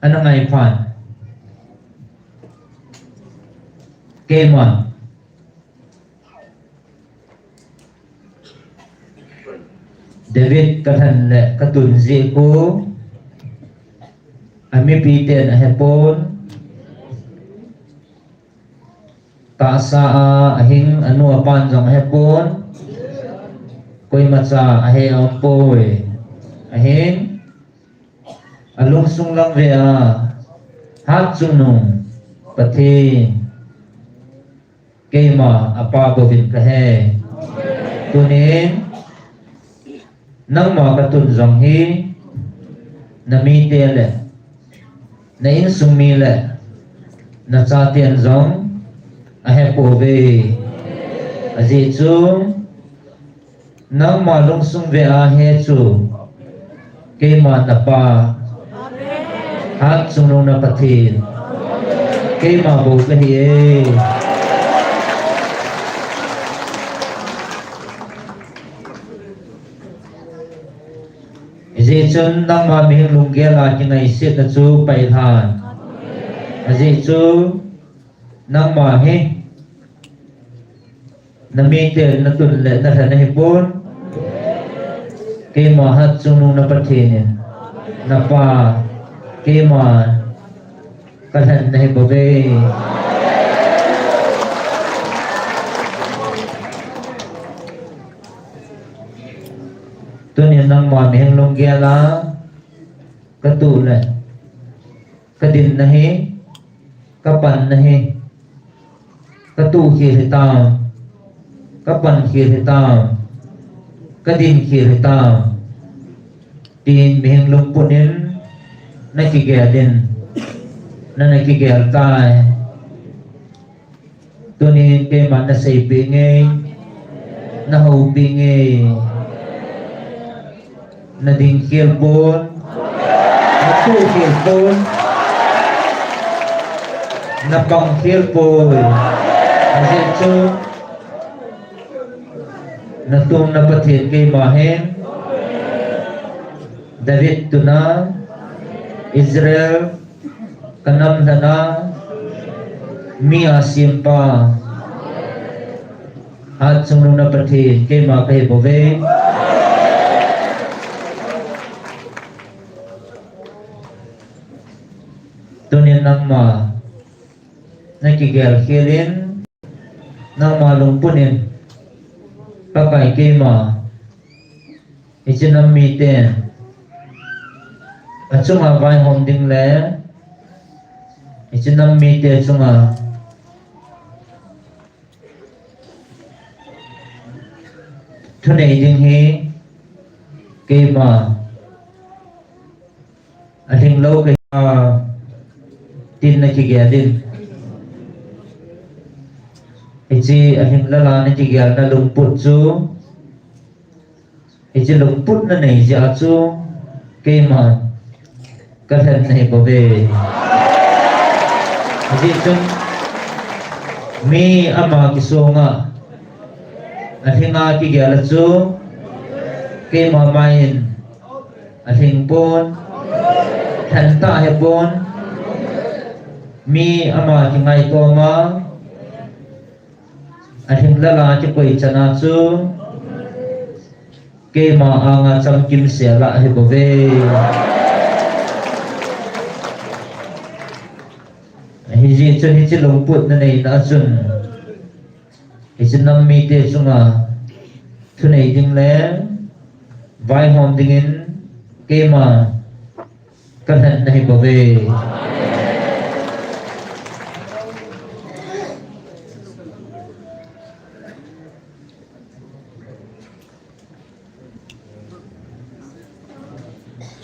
ana ngaiphan. Keiman David kalhen le katun jeh khu amipiten ahepon, tahsa a ahing anu apan jong ahepon, koimacha ahe aumpoi. Ahin alungsung lam vea hatchungnung Pathen keima apa bouvin kahe. Tunin nangma katun jong hi namite le na insung mi le nachaten jong ahepouve. Ajeh chu nangma lungsung ve a he chu keima napa, Hatchungnung na Pathen, keima bou kahi e. Hijeh chun nangma mihing lunggel a kingaisetna chu pailhan. Ajeh chu nangma hi namite natun le nalhen ahipon. Keima Hatchungnung na Pathen in napa, keima kalhen nahi bouve. Tunin nangma mihing lunggel a katuh le kadinna hi, kapanna hi, katuh khel hitam, kapan khel hitam, kadin khel hitam, tin mihing lungput in nakigel in, nana kigel tai. Tunin keiman naseipeh nge, nahoupeh nge, nading khel pon, natuh khel pon, napang khel poi. Ajeh chu natum na Pathen keima hin, David tuna, Israel kanam lhana mi a sempa, Hatchungnung na Pathen keima kahi bouve. Tunin nangma nakigel khel in, nangma lungput in, Pakai keima hiche nam mite achunga vaihom ding le hiche nam mite chunga thunei ding hi keima alhinglou kahi, tin nakigel in. Hiche alhinglel a nakigelna lungput chu, hiche lungput nanei jeh a chu keima kalhen nahi bouve. Hijeh chun mi ama kisonga alhinga kigel a chu keima mai in alhing pon, lhen tah hipon, mi ama kingaitoma alhinglel a kikoi chan a chu keima anga chamkim sel ahi bouve. Hijeh chun hiche lungput naneina a chun hiche nam mite chunga thunei ding le vaihom dingin keima kalhen nahi bouve.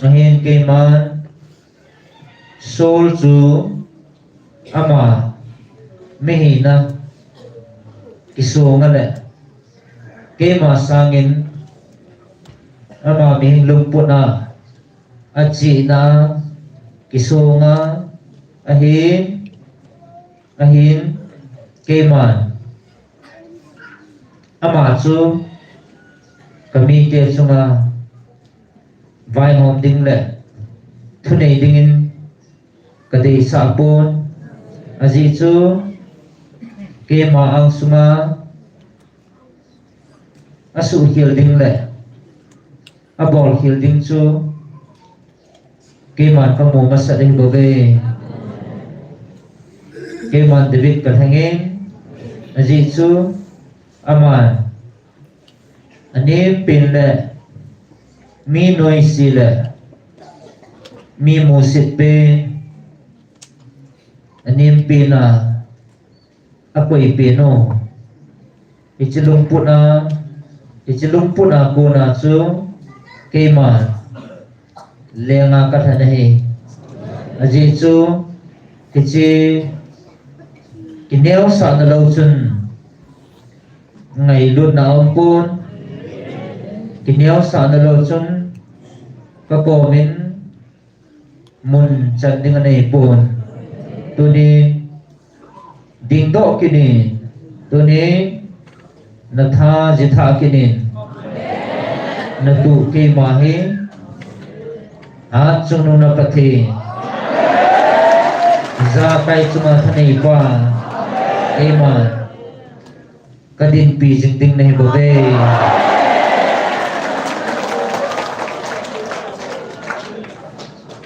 Ahin keiman Saul chu ama mihina kisonga le keima sangin ama mihing lungput a achihna kisonga ahin, ahin keiman ama chu kamite chunga vaihom ding le thunei dingin kadeisah pon, ajeh chu keima angsunga asuhkhel ding le abolkhel ding chu keiman kamu masat ahi bouve. Keiman David kalhengin, ajeh chu aman anempen le mi noise le mi musit pen, anempen a akoipen u. Hiche lungput a, hiche lungput a kona chu keiman lenga kalhen ahi. Ajeh chu hiche kineosahna lou chun ngailutna aumpon, kineosahna lou chun kakomin mun chan ding aneipon. Tuni dingdoh kinin, tuni natha jitha kinin, natu keima hi Hatchungnung na Pathen, jakai chunga thaneipa, eima kadinpi jing ding nahi bouve.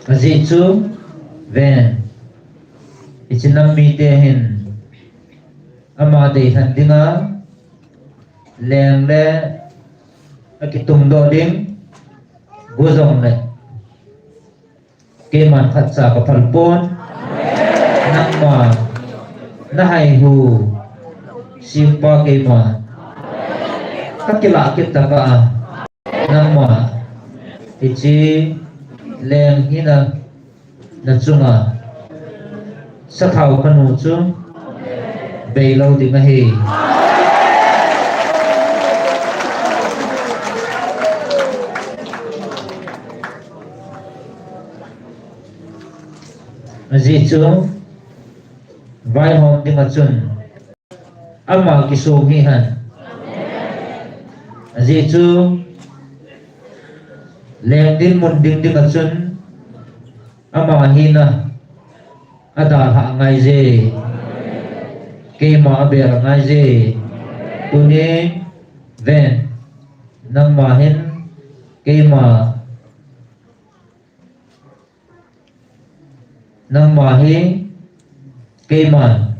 Ajeh chu, ven, hiche nam mite hin ama deilhen dinga leng le akitungdoh ding gu jongle, keiman khatcha kaphal pon. Nangma nahaihu simpa keima kakilah kit tah a, nangma hiche leng hina nachunga sathao kanu chu beilou ding ahi. Ajeh chu vaihom dinga chun ama kisong hihen. Ajeh chu leng dinmun ding dinga chun ama hina adalhah angaije, keima abel angaije. Tuni ven, nangma hin keima Nangma hi keiman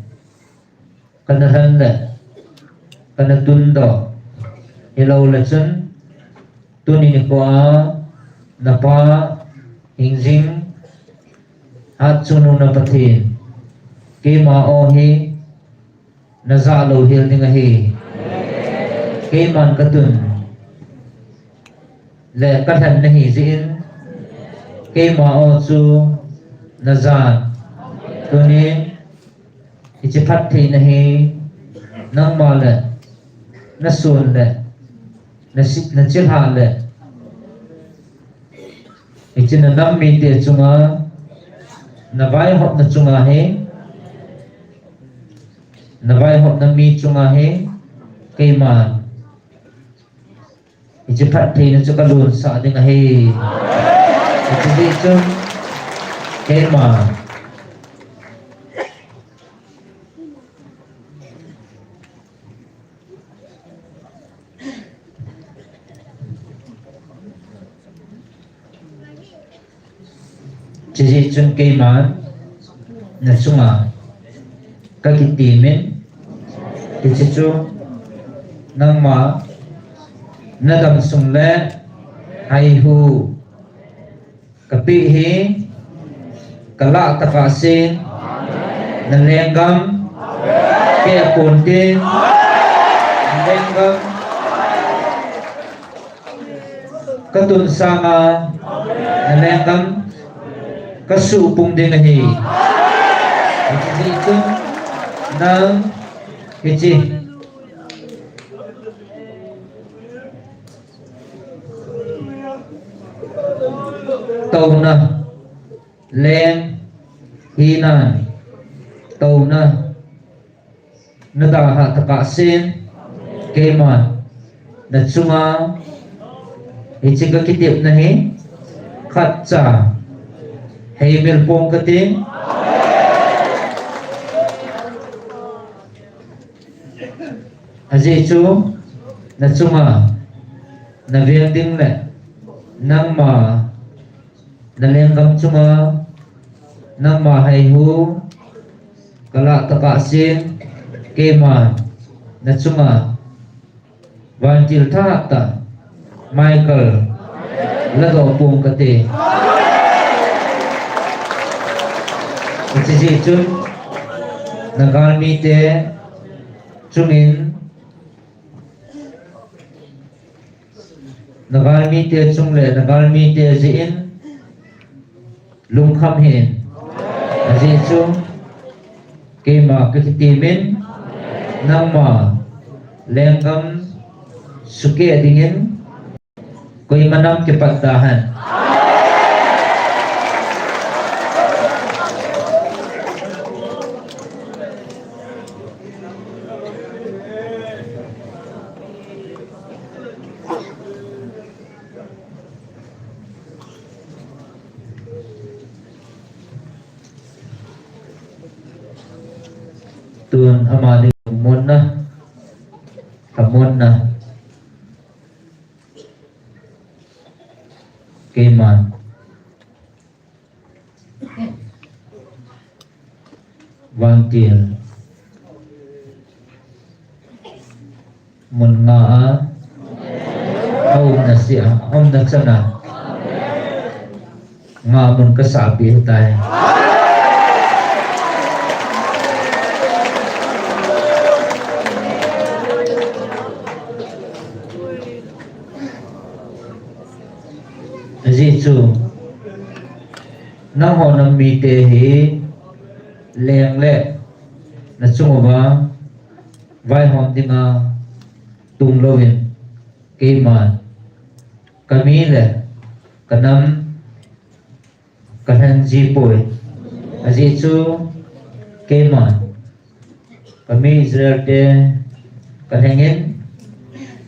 kana lhen le kana tundoh hilou le chun, tuni nikho a napa hingjing Hatchungnung na Pathen, keima aw hi najah louhel ding ahi. Keiman katun le kalhen nahi jeh in, keima aw chu najan. Tuni hiche phattheina hi nangma le nason le nasi-, nachilhah le hiche nanam mite chunga, navaihopna chunga hi, navaihopna mi chunga hi, keima hiche phattheina chu kalonsah ding ahi. Hiche jeh chun keima Hiche jeh chun keiman nachunga kakitemin, hiche chu nangma nadam sung le haihu kapeh hi kalah tokah sen, nalenggam keh a ponte, nalenggam katun sanga nalenggam kasuhpung ding ahi. Hiche jeh chun nang hiche touna leng hinan touna nadalhah tokah sen, keiman nachunga hiche kakitepna hi khatcha heimil pong kate. Ajeh chu nachunga naveng ding le nangma nalenggam chunga nangma haihu kalah tokah sen, keiman nachunga vantil thahat tah Michael ladoh pong kate. Hiche jeh chun nagalmite chungin, nagalmite chung le nagalmite jeh in lungkham hih in. Ajeh chu keima kakitemin, nangma Lenggam sukeh dingin koima nam kipat tahen. Tun amani monna, amonna. Keiman vantil mun nga a, aumna sia, aumna chana nga mun kasapeh tai. Ajeh chu nangho nam mite hi leng le nachung uva vaihom dinga tung louvin, keiman kami le kanam kalhen ji poi. Ajeh chu keiman kami Israel te kalhengin,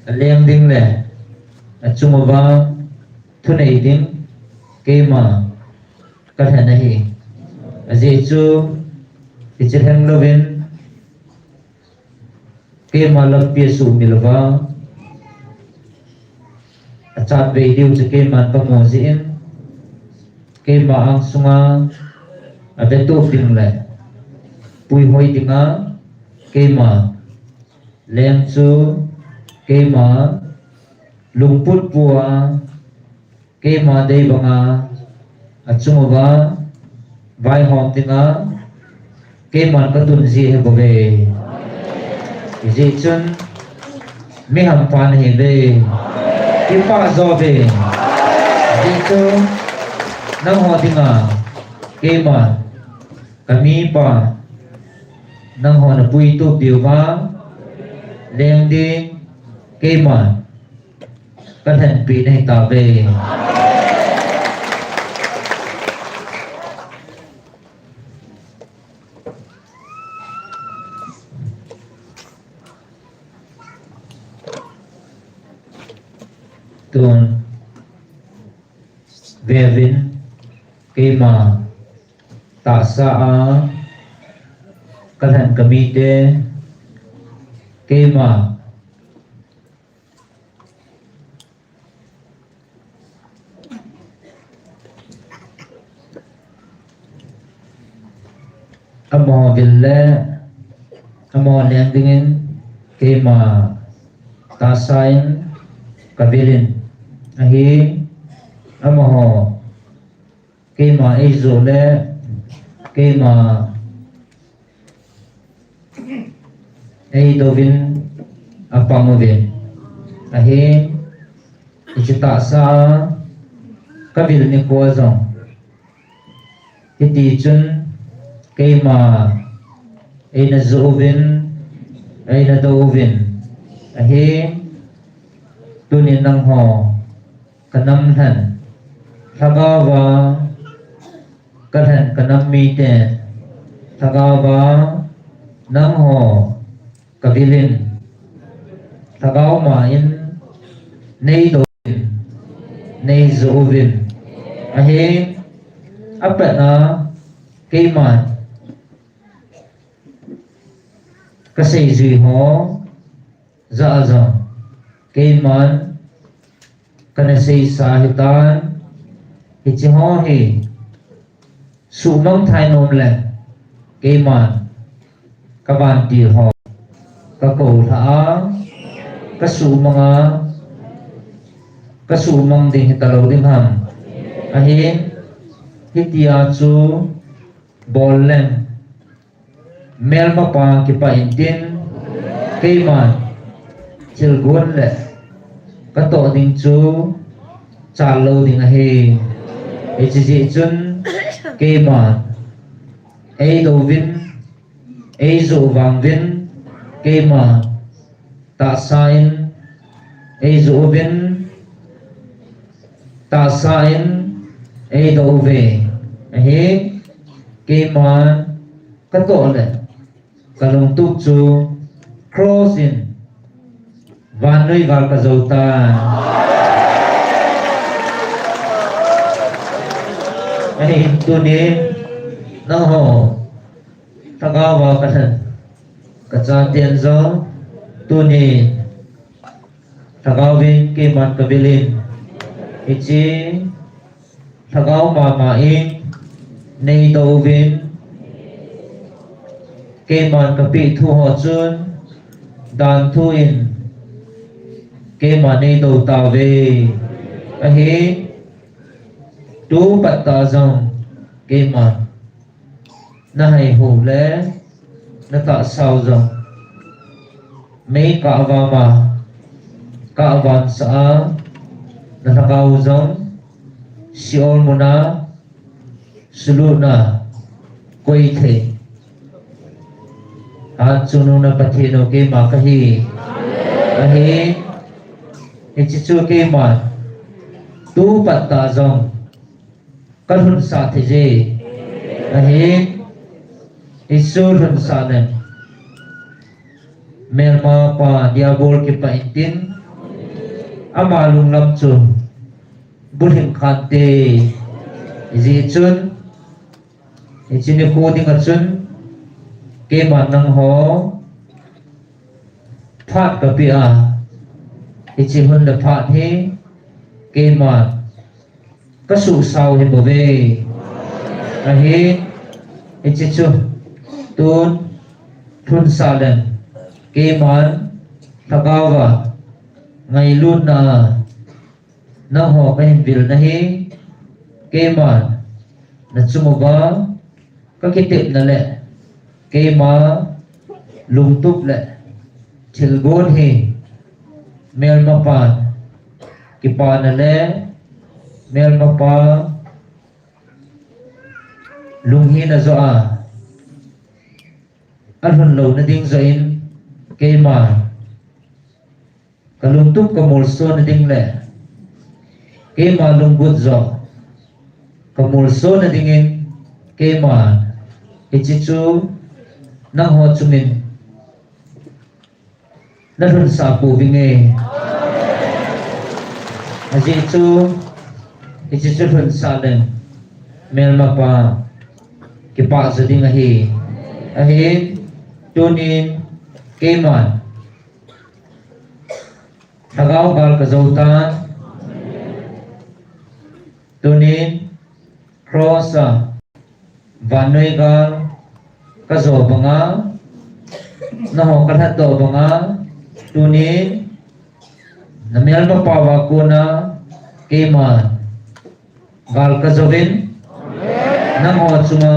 aleng ding le achung uva thunei ding keima kalhen ahi. Ajeh chu hiche lheng louvin keima lampi asuhmil uva, achat vei diu chu keiman pamo jeh in, keima angsunga avetup ding le puihoi dinga keima leng chu keima lungput pua keima dei banga achung uva vaihom dinga keiman katun ji ahi bouve. Hijeh chun mi hampha nahiuve. Kipah jo uve. Hijeh chun nangho dinga keiman kamipa nangho napuitup diuva leng ding keiman kalhenpi nahitauve. Tun veuvin, keima tahsa a kalhen kamite, keima amaho vil le amaho leng dingin keima tahsa in kavilin ahi. Amaho keima eijoh le keima eidouvin apang uve. Ahin, hiche tahsa kavil nikho jong hitichun keima eina joh uvin, eina dou uvin ahi. Tunin nangho kanam lhen lhagaova kalhen kanam mite lhagaova nangho kavilin, lhagao ma in neidouvin, neijoh uvin ahi. Apatna keiman kaseijui ho jah a jong keiman kana seisa hitan, hiche ho hi suhmang thei nom le keiman kavantil ho kakou lha a, kasuhmang a, kasuhmang ding hitalou ding ham. Ahin, hitia chu bol leng melmapa kipah intin, keiman thilgon le katoh ding chu chal lou ding ahi. Hiche jeh chun keiman eidouvin, eijoh vangvin, keima tahsa in eijoh uvin, tahsa in eidoh uve. Ahi, keiman katoh le kalungtup chu cross in vannoi gal kajou tai. Ahi, tunin nangho lhagao a kalhen, kachaten jong tunin lhagao in keiman kavilin, hiche lhagao mama in neidoh uvin, keiman kapeh thu ho chun danthu in keiman neidoh tauve. Ahi, tu pat tah jong keiman nahaihu le natahsau jong mei kahvam a, kahvamsah a, nalhagao jong Sheol muna sulutna koi thei, hatchungnung na Pathen u keima kahi. Ahi, hiche chu keiman tu pat tah jong kalhunsah thei je. Ahi, hiche chu lhunsah leng, melma pa Diabol kipah intin, ama lunglam chu bulhing khante. Hijeh chun, hiche nikho dinga chun keiman nangho phat kapeh a, hiche hun le phat hi keiman kasuhsau hi bouve. Ahi, hiche chu tun lhunsah leng, keiman lhagao a ngailutna a nangho kahin vilna hi, keiman nachung uva kakitepna le keima lungtup le thilgon hi melmapan kipana le melmapa lunghina joh a alhun louna ding joh in, keima kalungtup kamolsona ding le keima lunggut joh kamolsona dingin, keima hiche chu nangho chungin nalhunsah pouvinge. Ajeh chu hiche chu lhunsah leng, melmapa kipah jo ding ahi. Ahin, tunin keiman lhagao gal kajou tan. Tunin cross a vannoi gal kajo banga, nangho kalhatdoh banga, tunin namelmapauva kona keiman gal kajouvin, nangho chunga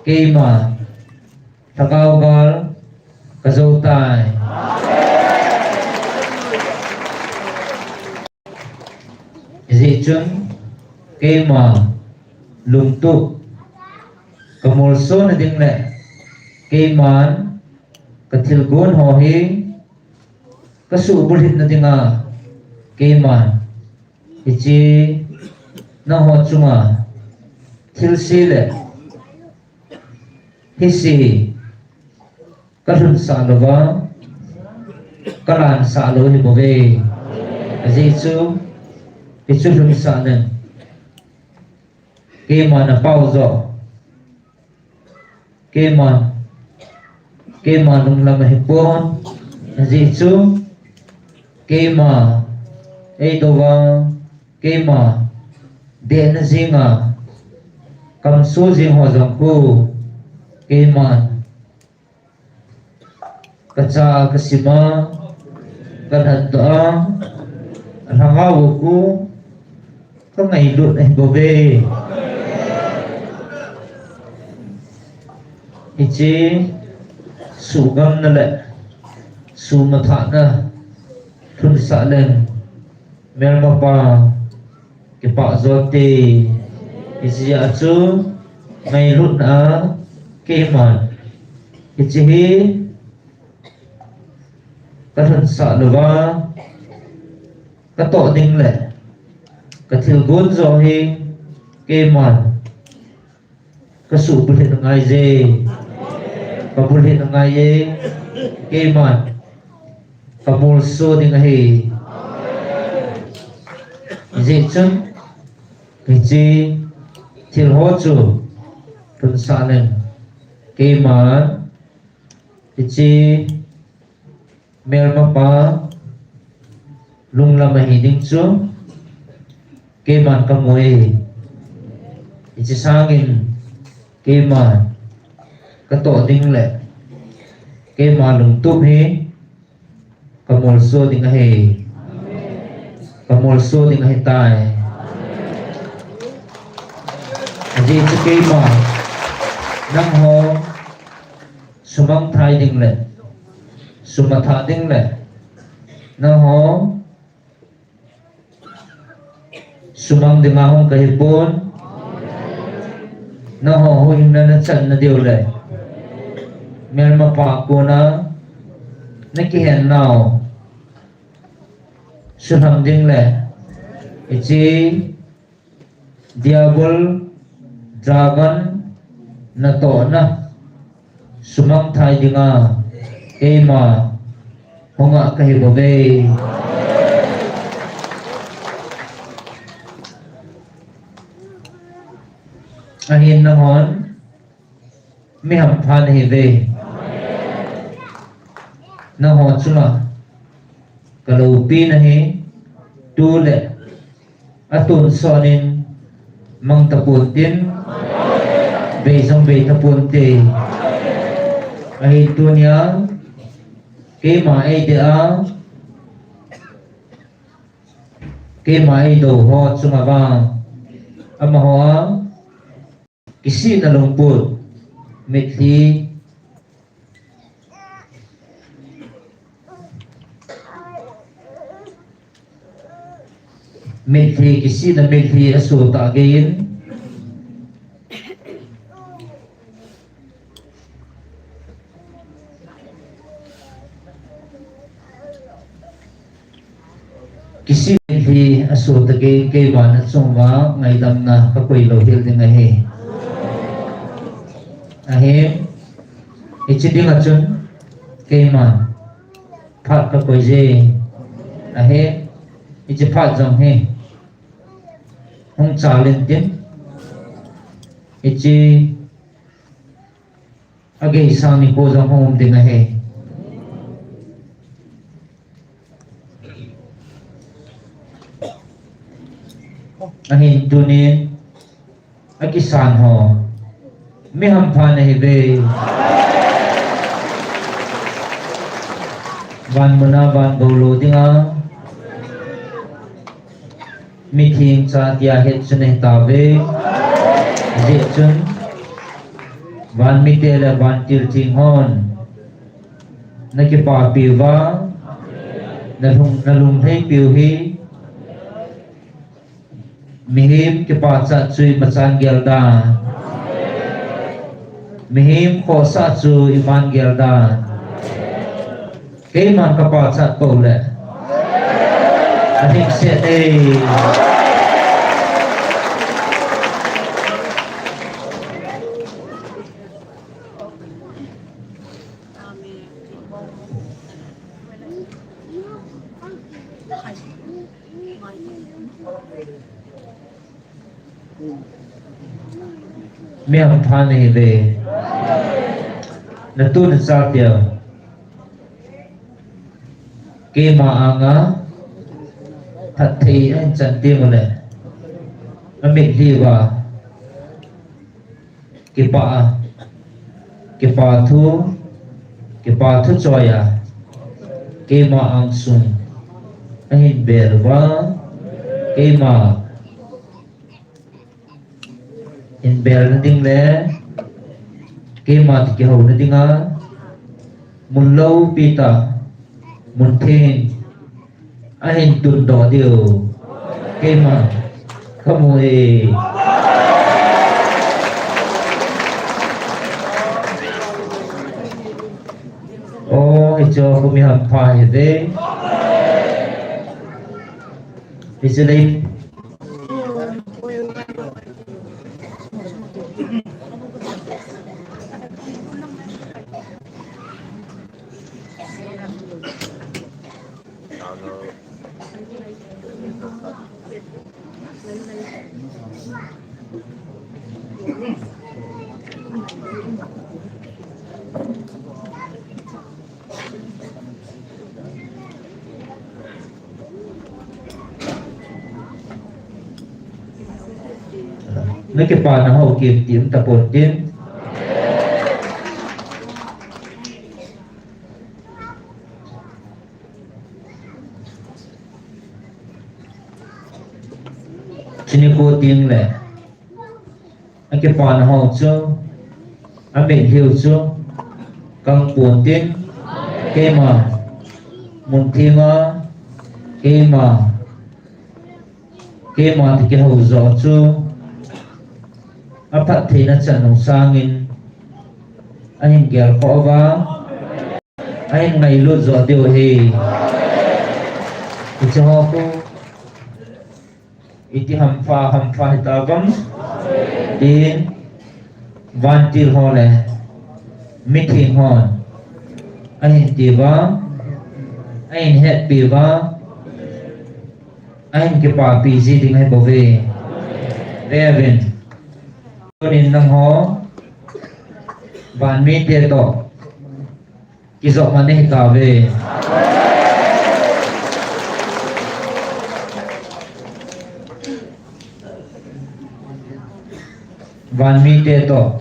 keiman lhagao gal kajou tai. Hijeh chun keima lungtup kamolsona ding le keiman kathilgon ho hi kasuhbulhitna dinga, keiman hiche nangho chunga thilse le hise hi kalhunsah louva, kalansah lou hi bouve. Ajeh chu hichu lhunsah leng, keima napao joh, keima, keima lunglam ahipon. Ajeh chu keima eidouva, keima dehna jenga kamso jeng ho jong khu keiman kacha a kasima, kalhatdoh a, alhagao u khu kangailut ahi bouve. Hiche suhgamna le suhmathahna lhunsah leng, melmapa kipah jote. Hiche a chu ngailutna a keiman hiche hi Ka lhunsah louva, ka toh ding le ka thil gon joh hi keiman ka subulhit angai je, ka bulhit angai e, keiman ka molso ding ahi. Hijeh chun, hiche thil ho chu lhunsah leng, keiman hiche melmapa lunglam ahi ding chu keiman ka mu e. Hiche sangin keiman ka toh ding le keima lungtup hi ka molso ding ahi. Ka molso ding ahitai. Ajeh chu keima nangho sumang thai ding le, sum athah ding le, nangho sumang dinga hung kahi pon, nangho huhhingna na channa diu le, melmapa kona na kihen nau sulham ding le, hiche Diabol, dragon, natohna sumang thai dinga keima hunga kahi bouve. Ahin nanghon mi hampha nahiuve. Nangho chunga ka loupina hi tu le atonsot in mang tapon tin, bei jong bei tapon te. Ahin tunia keima eidei a, keima eidou ho chunga vang, amaho a kisihna lungput, mitlhi, mitlhi, kisihna mitlhi aso tah gei in, kisih mitlhi aso tah gei in keiman achunguva ngaidamna kakoi louhel ding ahi. Ahi, hiche dinga chun keiman phat kakoi je ahi. Hiche phat jong hi hung chal intin, hiche agei sang nikho jong hung um ding ahi. Ahin tunin akisan ho mi hampha nahiuve. Van muna van gou lou dinga mitheng cha tia het chu nahitauve. Hijeh chun van mite le vantil theng hon nakipapiuva, nalung, nalunglheipiu hi mihem kipachat chu imachan gel dan, mihem khohsah chu iman gel dan, keiman kapachat pou le ahingset e. Mi hampha nahiuve. Natu nachate ho keima anga phatthei ahin chan teng ule, amitlhi uva kipah a, kipa thu, kipa thu choi a, keima angsung ahin bel uva, keima hin belna ding le keima toh kihouna dinga mun loupi tah, mun theng ahin tundoh diu keima kamu e. O Hiche ho khu mi hampha ahiuve. Hiche lei. Na kipana ho kimti um tapon tin. Hiche nikho teng le, akipana ho chu, amitlhiu chu, kang pon tin, keima, mun thenga, keima, keima toh kihou joh chu, aphattheina chan u sangin, ahin gelkhoh uva, ahin ngailut joh diu ahi. Hiche ho khu, iti hampha, hampha hita vang. Tin, vantil ho le, mitheng hon, ahin ti uva, ahin hetpi uva, ahin kipapi ji ding ahi bouve. Veuvin. Tunin nangho, van mite toh, kijopmat nahi tauve. Van mite toh,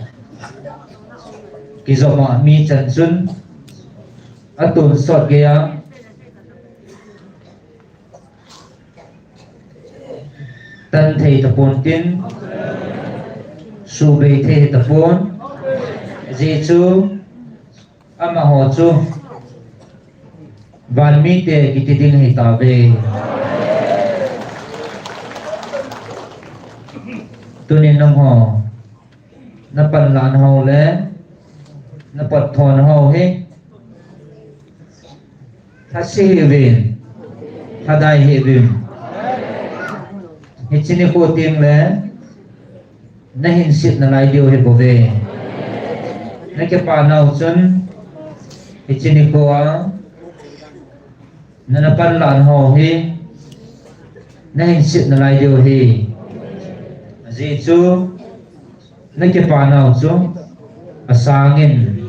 kijopmat mi chan chun, atonsot geiya, tan thei tapon tin, subei thei tapon, ajeh chu, amaho chu, van mite kiti ding ahi tauve. Tunin nangho, na panlahna ho le, na potthona ho hi, lhase hih uvin, lhadai hih uvin. Hiche nikho teng le, nahin set nalai diu ahi bouve. Na kipanau chun, hiche nikho a, na, na panlahna ho hi, nahin set nalai diu ahi. Ajeh chu, na kipanau chu, asangin,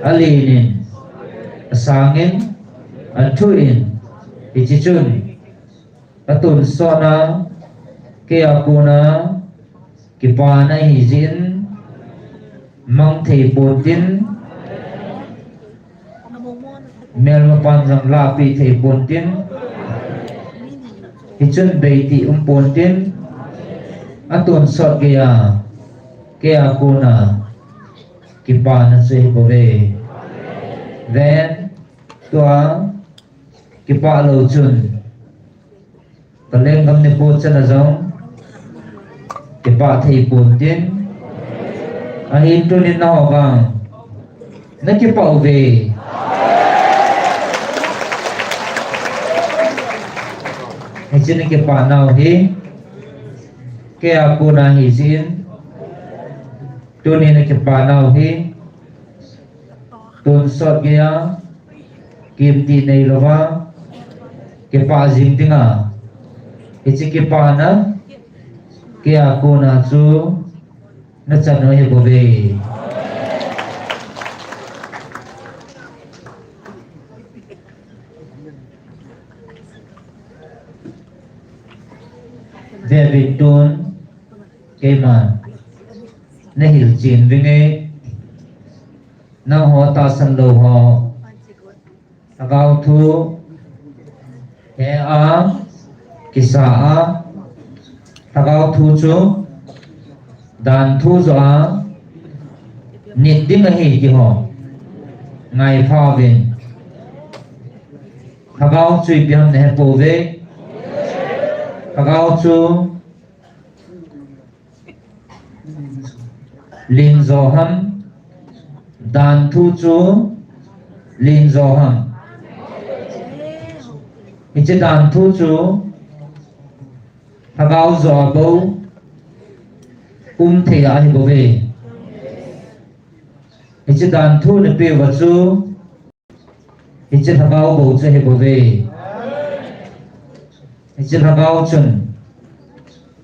alenin, asangin, athuin, hiche chun, atonsotna, keia kona, kipana ahi jeh in, mang thei pon tin, melmapan jong lahpeh thei pon tin, hichun beitih um pon tin, atonsot geiya, keia kona, kipana chu ahi bouve. Ven, tua, kipah lou chun, ka lenggam nikho chan a jong, kipah thei pon tin, ahin tunin nangho vang, na kipah uve. Hiche na kipanau hi, keia kona ahi jeh in, tunin na kipanau hi, tonsot geiya, kimti neilouva, kipah jing dinga, hiche kipana, keia kona chu, nachan u ahi bouve. Veuvin tun, keiman, nahilchen vinge, nangho tahsan lou ho, Lhagao thu he a, kisa a, Lhagao thu chu, dan thu joh a, nit ding ahi ti ho, ngaipha uvin. Lhagao chu ipi ham nahepouve. Lhagao chu, ling jo ham, dan thu chu, Len jo ham. Hiche danthu chu lhagao jo a bou um thei ahi bouve. Hiche danthu napeh uva chu hiche lhagao bou chu ahi bouve. Hiche lhagao chun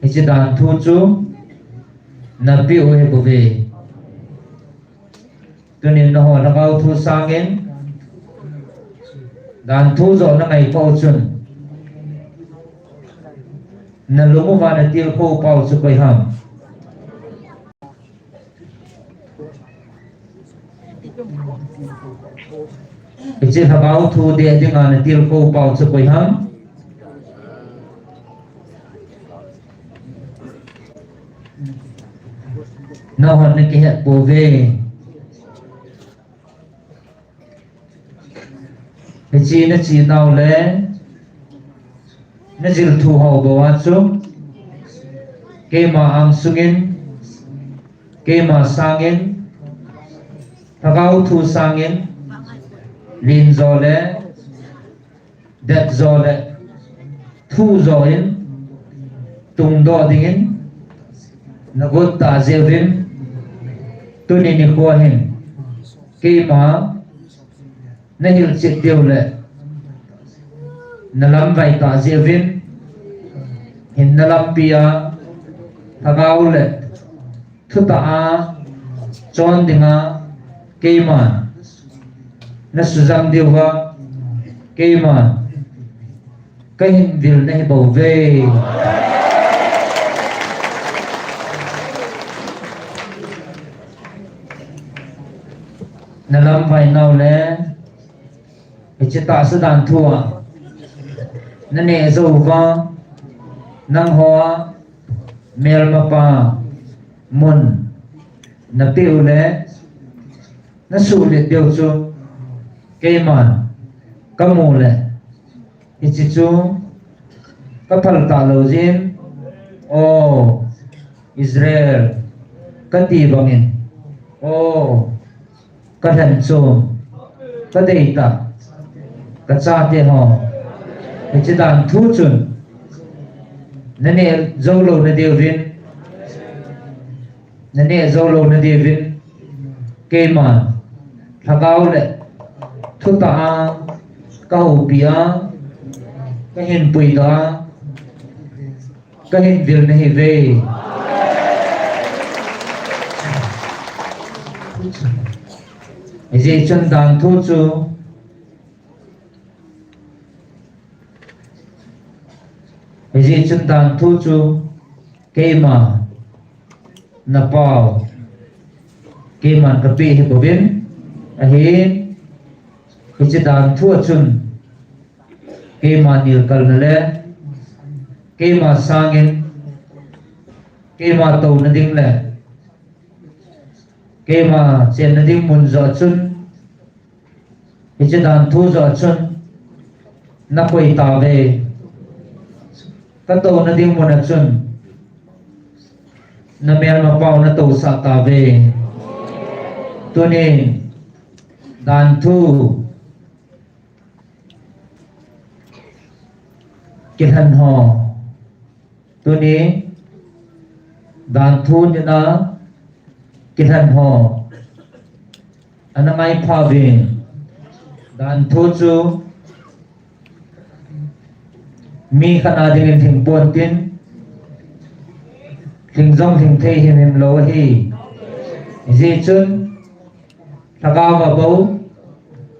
hiche danthu chu napeh u ahi bouve. Tunin nangho lhagao thu sangin danthu jo nangai pau chun nalung uva natilkhou pau chu koi ham? Hiche lhagao thu deh dinga natilkhou pau chu koi ham? Nanghon nakihet pouve. Hiche nache nau le najil thu ho bou a chu keima angsungin, keima sangin, lhagao thu sangin, len jo le det jo le thu jo in tungdoh dingin nagot tah jeh uvin, tuni nikho hin keima nahilchet diu le nalamvai tah jeh uvin, hinna lampi a lhagao le thutah a chon dinga keiman nasujam diuva keiman kahin vil nahi bouve. Nalamvai nau le hiche tahsa danthu a naneh jou uva, nangho a melmapa mun napeh u le nasuhlet diu chu keiman kamu le hiche chu kaphal talou jin, O Israel, kati bangin, O kalhenchom, kadeitah kachate ho, hiche danthu chun naneh jou louna diuvin, naneh jou louna diuvin, keiman lhagao le thutah a kahoupi a, kahin puidoh a, kahin vil nahiuve. Hijeh chun danthu chu, hijeh chun danthu chu keima napao, keiman kapeh ahi bouvin, ahin, hiche danthu a chun keima nilkalna le keima sangin, keima touna ding le keima chenna ding mun joh a chun, hiche danthu joh a chun nakoi tauve. Katouna ding mun a chun namelmapau natousah tauve. Tunin danthu kilhen ho, tuni danthu nina kilhen ho ana ngaipha uvin, danthu chu mi khat a dingin lhing pontin, lhing jong lhing thei himhim lou ahi. Hijeh chun lhagao a bou,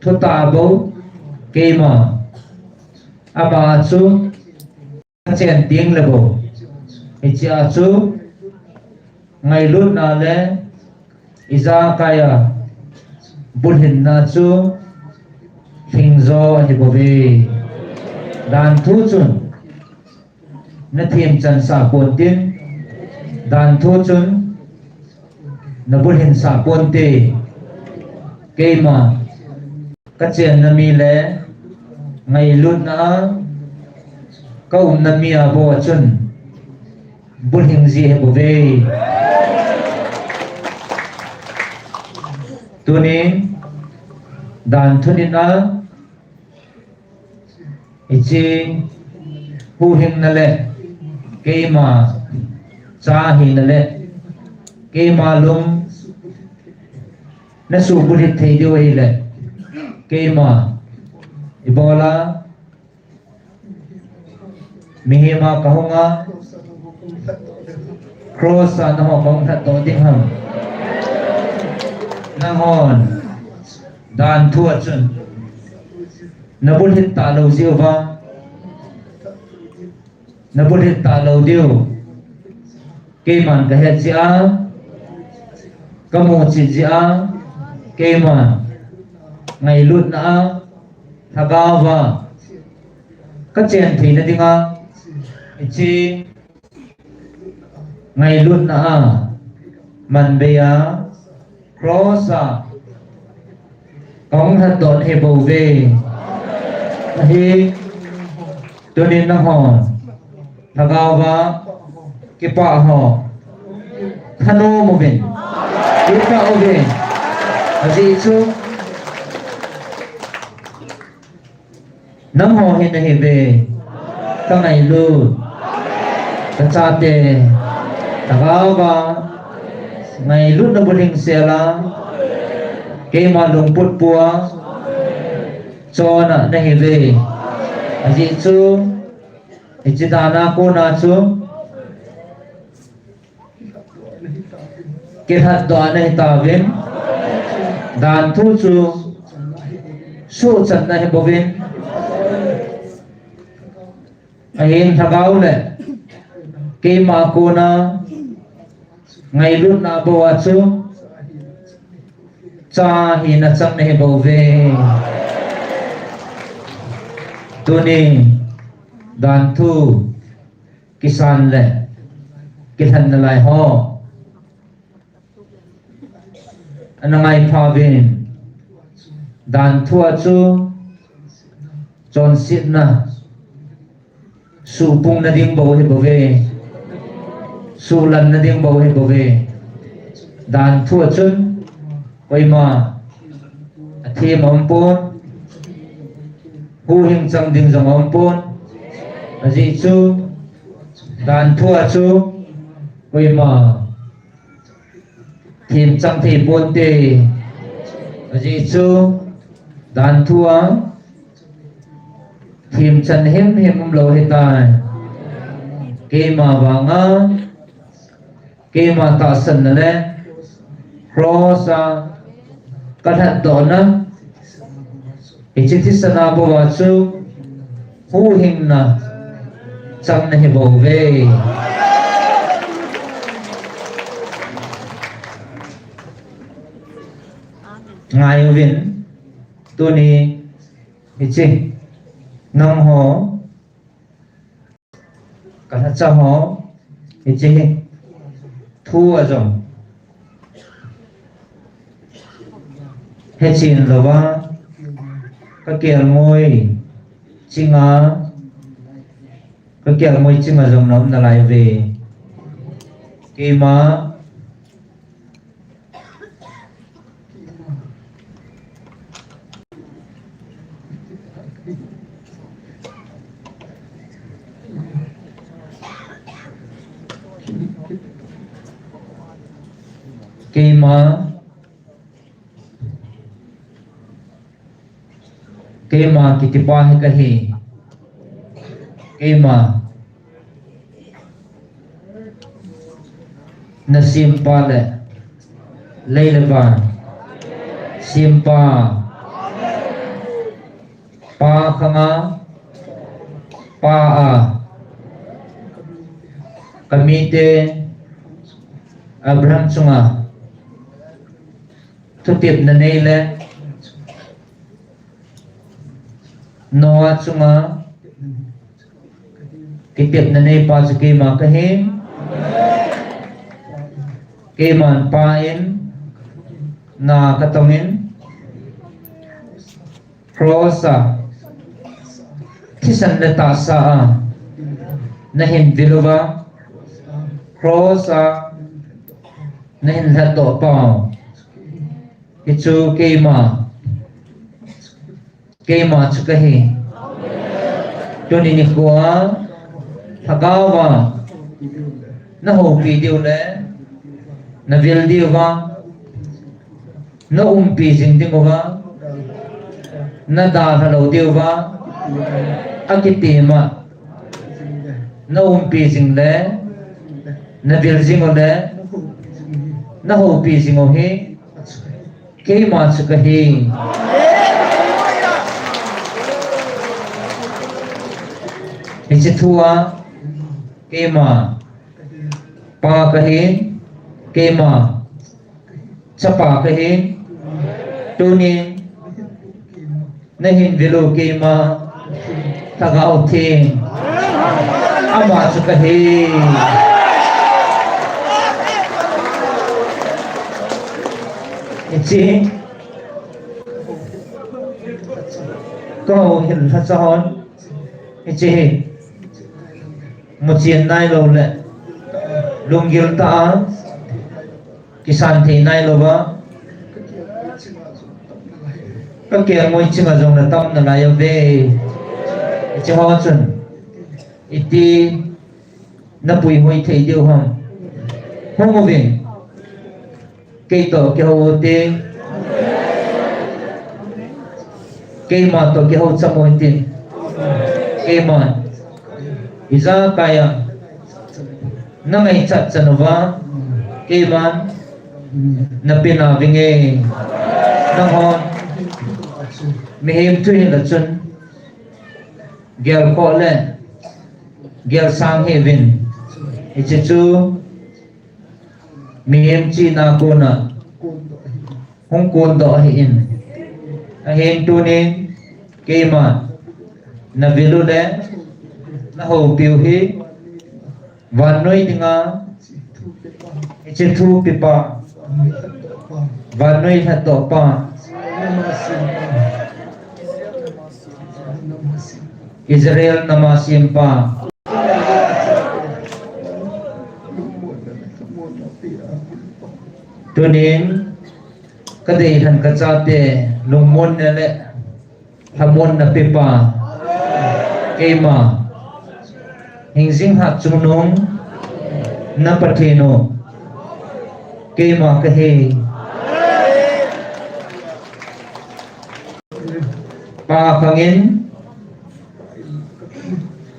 thutah a bou, keima ama chu kachen teng le bou, hichea chu ngailutna le ijakai a bulhinna chu lhingjo ahi bouve. Danthu chun nathemchansah pontin, danthu chun nabulhinsah ponte. Keima kachenna mi le ngailutna a kaumna mi a bou a chun bulhing ji ahi bouve. Tunin Dan thunina, hiche huhhingna le keima cha hina le keima lung nasuhbulhit thei diu ahile, keima ibola mihema kahunga, cross a nangho kahung lhatdoh ding ham? Nanghon dan thua chun nabulhit talou jeh uva, nabulhit talou diu keiman kahet jeh a, kamuchit jeh a, keima ngailutna a lhagaova kachen theina dinga, hiche ngailutna a manbei a, cross a kahung lhatdoh nahi bouve. Ahi, tunin nanghon lhagaova kipah ho thanom uvin, kipah uvin. Ajeh chu nangho hi nahiuve, kangailut, kachate lhagaova ngailutna bulhing sela keima lungput pua chona nahiuve. Ajeh chu hiche dana kona chu kilhatdoh nahitauvin, dan thu chu suhchanna ahibouvin, ahin lhagao le keima kona ngailutna bou a chu cha hina chang nahibouve. Tuni dan thu kisan le kilhen nalai ho ana ngaipha uvin, dan thua chu chonsetna suhpung nading bou ahibouve, suhlan nading bou ahibouve. Dan thua chun koima athem aumpon, huhhing chang ding jong aumpon. Ajeh chu dan thua chu koima themchang thei ponte. Ajeh chu dan thua themchan himhim umlou ahitai. Keima vanga keima tahsanna le cross a kalhatdohna, hiche thisan a bou a chu huhhingna chang nahibouve. Ngaiuvin, tuni hiche nangho kalhacha ho, hiche hi thu a jong hechen louva, kakelngoi chinga, kakelngoi chinga jong naum nalaiuve. Keima Keima, keima kitipa hi kahi. Keima nasempa le lei le van sempa, Pa khanga Pa a, kamite Abraham chunga thutepna nei le Noah chunga kitepna neipa chu keima kahi. Keiman Pa in na katongin, cross a thisan le tahsa a nahin vil uva, cross a nahin lhatdoh pau, hichu keima Keima chu kahi. Tuni nikho a, Lhagao va, na houpi diu le, na vil diu va, na umpi jing diu va, na dalha lou diu va, akitima, na umpi jing le, na vil jing u le, na houpi jing u hi, keima chu kahi. Hiche thu a, keima pa kahi, keima chapa kahi, tunin, na hin vil u keima, Lhagao Theng, ama chu kahi. Hiche, kahouhil lhacha hon, hiche hi, muchen nailou le, lunggil tah a, kisan thei nailou va, ka kelngoi chinga jong natam nalai uve. Hiche ho chun, iti na puihoi thei diu ham. Hung uvin. Kei toh kihou ute. Keima toh kihou cham u hitin. Keiman ijakai a na ngaichat chan uva, keiman na pe nauvinge. Nanghon mihem thuhil a chun gelkhoh le gelsang hih uvin. Hiche chu mihem chihna a kona hung kondoh ahin. Ahin tunin keiman na vil u le na houpi u hi vannoi dinga hiche thupepa, vannoi lhatdohpa, Israel nama sempa, tunin ka deilhen ka chate lungmonna le lhamonna pepa, keima hingjing hatchungnung na Pathen u, keima kahi. Pa khangin,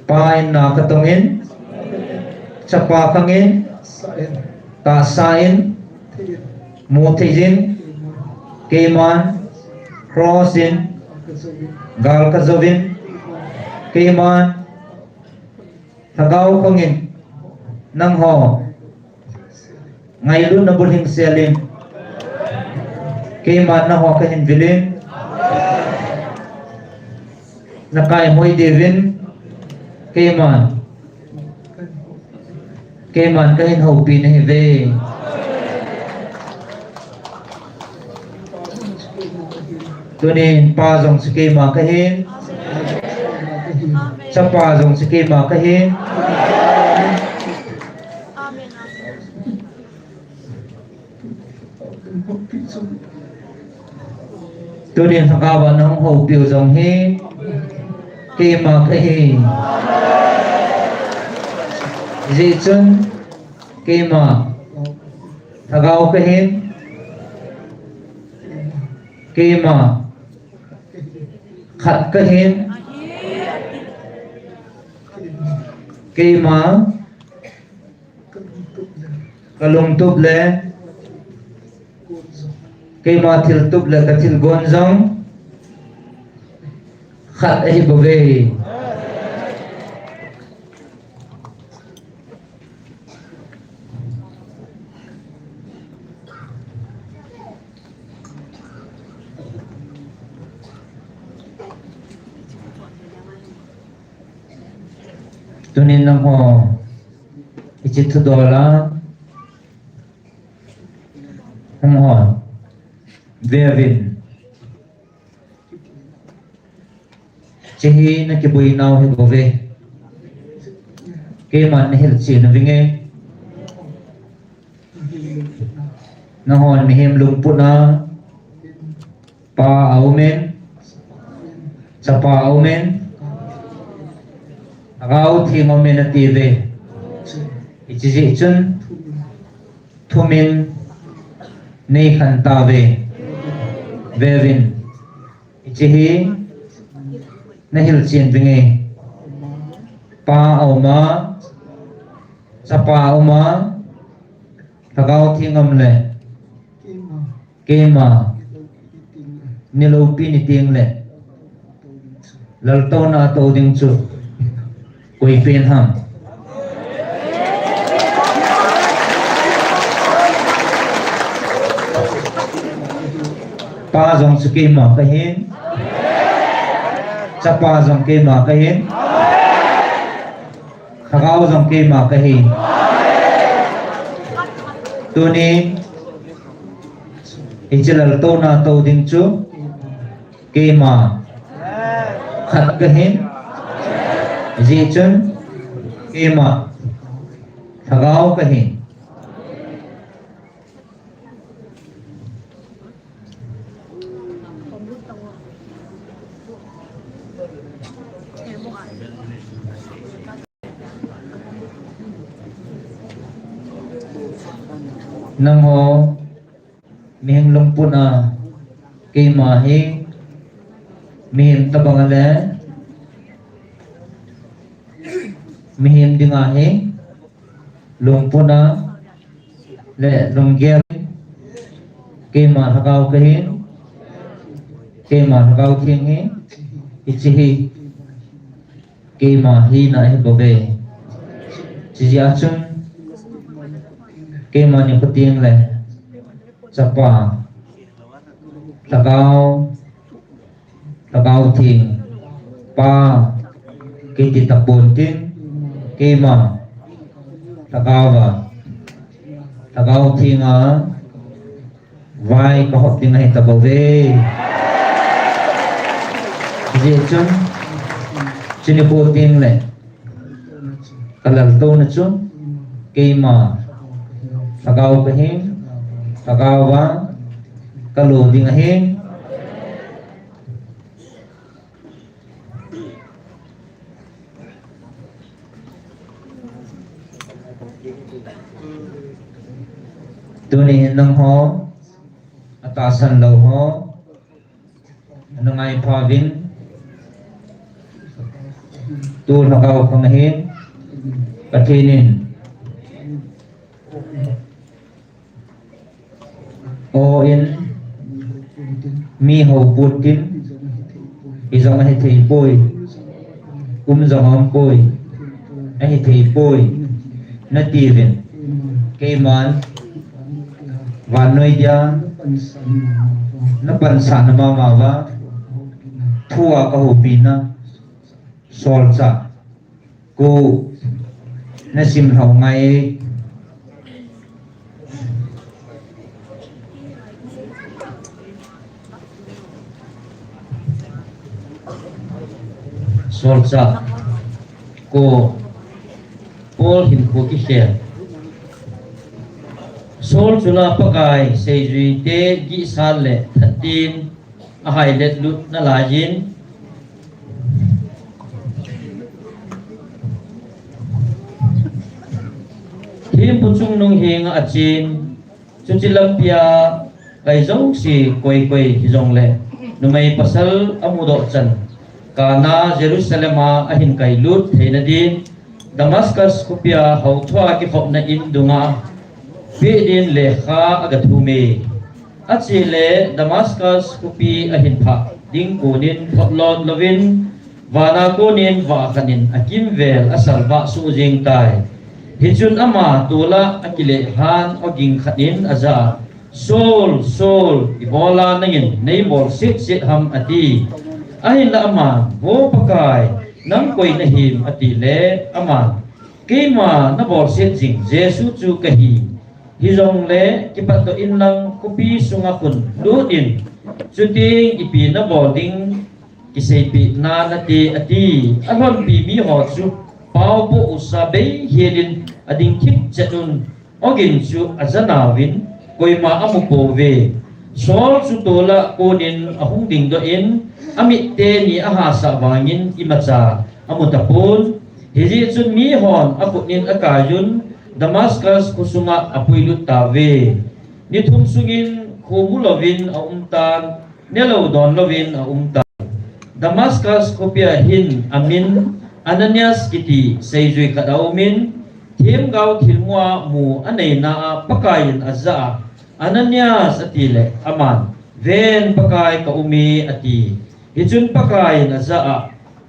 pa in na katongin, chapa khangin, tahsa in, mu thei jin, keiman cross in gal kajouvin, keiman Lhagao khangin nangho ngailutna bulhing selin, keiman nangho kahin vilin, nakaihoi diuvin, keiman, keiman kahin houpi nahiuve. Tunin pa jong chu keima kahin, chapa jong chu keima kahin. Tunin Lhagao vana hung houpiu jong hi keima kahi. Hijeh chun keima Lhagao kahin, keima khat kahin, keima kalungtup le keima thiltup le kathilgon jong khat ahibouve. Tunin nangho hiche thudol a hung hon veuvin. Hiche hi nakiboinau hibouve. Keiman nahilchen navinge. Nanghon mihem lungput a pa aumin, Chapa aumin, Lhagao Theng aumin atiuve. Hiche jeh chun thumin neikhen tauve. Veuvin. Hiche hi nahilchen vinge. Pa auma, Chapa auma, Lhagao Theng aum le keima niloupi ni tengle laltouna tou ding chu koi pen ham? Pa jong chu keima kahin, Chapa jong keima kahin, Lhagao jong keima kahi. Tuni hiche laltouna tou ding chu keima khat kahin, hijeh chun keima Lhagao kahin. Nangho mihem lungput a keima hi mihem tobang a le mihem dinga hi lungput a le lunggel keima Lhagao kahin, keima Lhagao Theng hi, hiche hi keima hina ahi bouve. Hijeh a chun keima nikho tengle Chapa, Lhagao, Lhagao Theng, Pa, kiti tapon tin, keima Lhagao a, Lhagao Theng a vai kahop ding ahi tabouve. Hijeh chun chuni nikho tengle kalaltouna chu keima Lhagao kahin, Lhagao a kalo ding ahi. Tuni hin nangho, atahsan lou ho, nangai pha uvin, tu Lhagao khang ahin, Pathen in O in, mi hou put tin, ijong ahi thei poi, kum jong aum poi, ahi thei poi, natiuvin, keiman vannoi dia napansahna mama uva, thu a kahoupi na, solchah. Ko nasim lhau ngai. Solchah ko Paul hinkho kikhel. Saul chunga Pakai seijui te gihsal le thattin ahailet lut nalaiyin, thempu chungnung henga achen, chuche lampia kai jouse koi koi hijongle, numei pasal amudoh chan, kana Jerusalem a ahin kailut theina din, Damascus khopia houthua kikhopna in dunga peh din lekha agathum e. Achele Damascus khopi ahin phah ding konin photlot louvin, vana konin vah khat in akimvel asalvah soh jeng tai. Hichun ama tola akileh lhan awging khat in aja, Saul, Saul, ibola nangin neibolset set ham, ati. Ahinla aman, Vo Pakai, nang koi nahim, atile aman, Keima nabolset jing Jesu chu kahi. Hijongle kipatdoh inlang khopi sunga khun lut in, chuteng ipi nabol ding kiseipeh nanate, ati. Alhonpi miho chu paopoh usa beihelin ading thipchet un, awgin chu ajanauvin koima amupouve. Saul chu tola konin ahung dingdoh in, Amit teni ahahsa vangin imacha amutapon. Hijeh chun mihon akhut in akaiyun Damascus khosunga apuilut tauve. Nithum sungin kho mulouvin aumtan, nelou donlouvin aumtan. Damascus khopia hin amin Ananias kiti seijui khat aumin, themgao thilmoa mu aneina a Pakaiyin ajah a, Ananias, atile, aman, Ven, Pakai, kaum e, ati. Hichun Pakaiyin ajah a,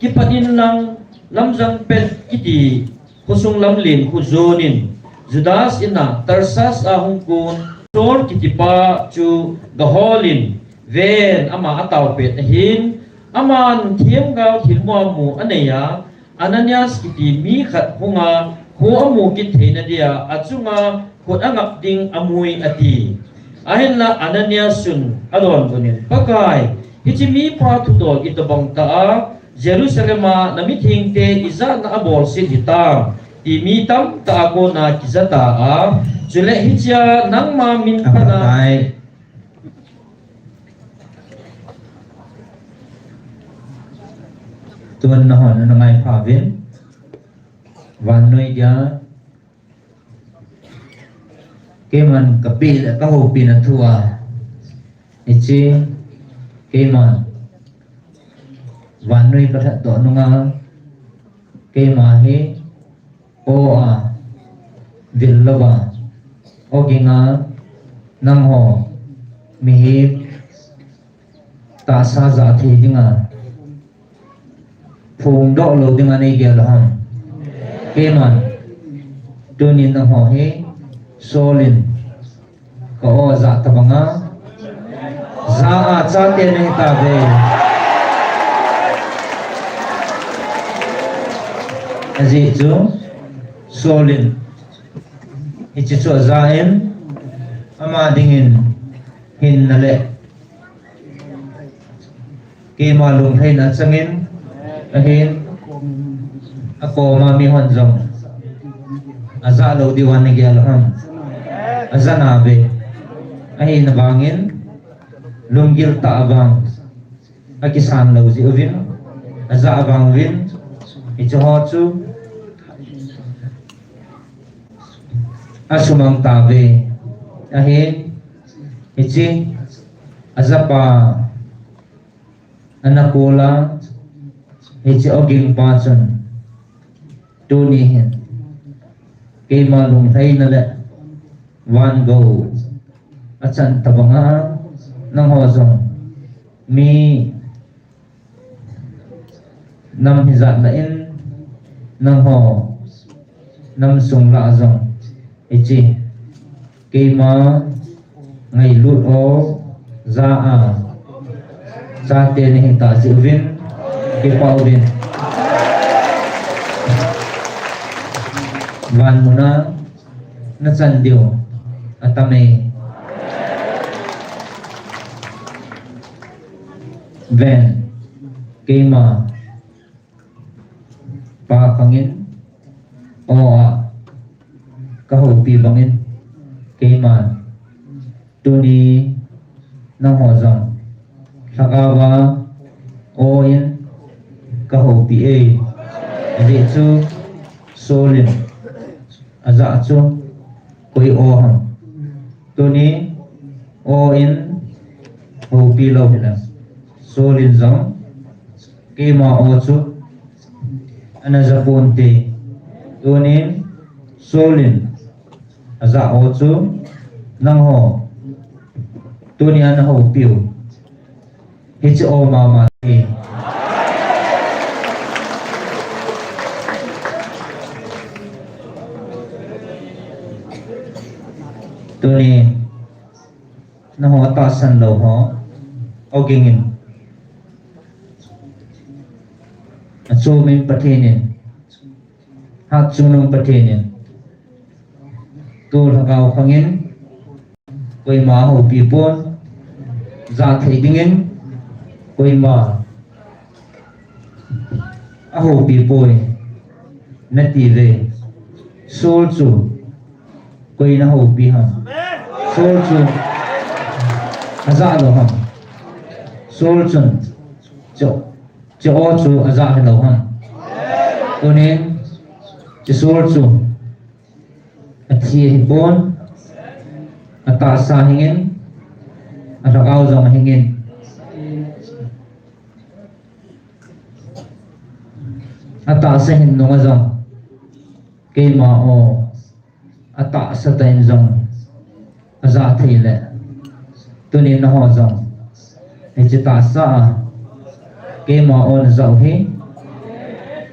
Kipat inlang, Lamjang Pet kiti khosung lamlen khu jonin, Judas in a Tarsas a hungkon Saul kitipa chu gaholin, ven, ama ataopet ahin, aman themgao thilmoa mu anei a, Ananias kiti mi khat hunga kho amu kit theina dia achunga khut angap ding amui, ati. Ahinla Ananias chun adonbut in, Pakai, hiche mipa thudol itobang tah a Jerusalem a namithengte ijat na abolset hitam, ti mi tamtah a kona kijata a, chule hichea nangma min phatna. Tun nahon nangai pha uvin. Vannoi dia keiman kapeh le kahoupina thua, hiche keiman vannoi kalhatdoh nunga keima hi aw a vil louva, aw ginga nangho mihem tahsa jah thei dinga phongdoh lou dinga neigel u ham? Keiman tunin nangho hi Saul in ka aw jah tabanga jah a chate nahitauve. Ajeh chu Saul in hiche chu ajah in, ama dingin hinna le keima lunglhaina achangin, ahin, akoma mihon jong ajah lou diu anagel u ham? Ajah nauve. Ahina vangin lunggil tah a vang akisan lou jeh uvin, ajah vang uvin, hiche ho chu asumang tauve. Ahin, hiche ajapa ana kol a, hiche aw gingpa chun tuni hin keima lunglhaina le vangou achan tabanga nangho jong mi nam hijat lah in, nangho nam sung lah a jong hiche keima ngailut aw jah a chate nahitah jeh uvin kipah uvin. Van muna nachan diu atam e. Ven, keima pa khangin aw a kahoupi bangin, keiman tuni nangho jong lhagao a aw in kahoupi e. Ajeh chu Saul in ajah chu koi aw ham? Tuni aw in houpi lou hilang, Saul in jong keima aw chu ana jah ponte. Tunin Saul in ajah aw chu nangho tuni ana houpiu hiche aw mama hi. Tuni nangho tahsan lou ho, aw gingin achomin Pathen in, hatchungnung Pathen in tu lhagao khangin koima ahoupi pon, jah thei dingin koima ahoupi poi nati uve. Saul chu koi in ahoupi ham? Saul chu ajah lou ham? Saul chun Chu, chu aw chu aja hilou ham. Tunin, chu Saul chu athi ahipon, atahsa hingin, alhagao jong ahingin. Atahsa hin nunga jong, keima aw, atahsa tah in jong aja thei le. Tunin nangho jong hiche tahsa a keima aw najah u hi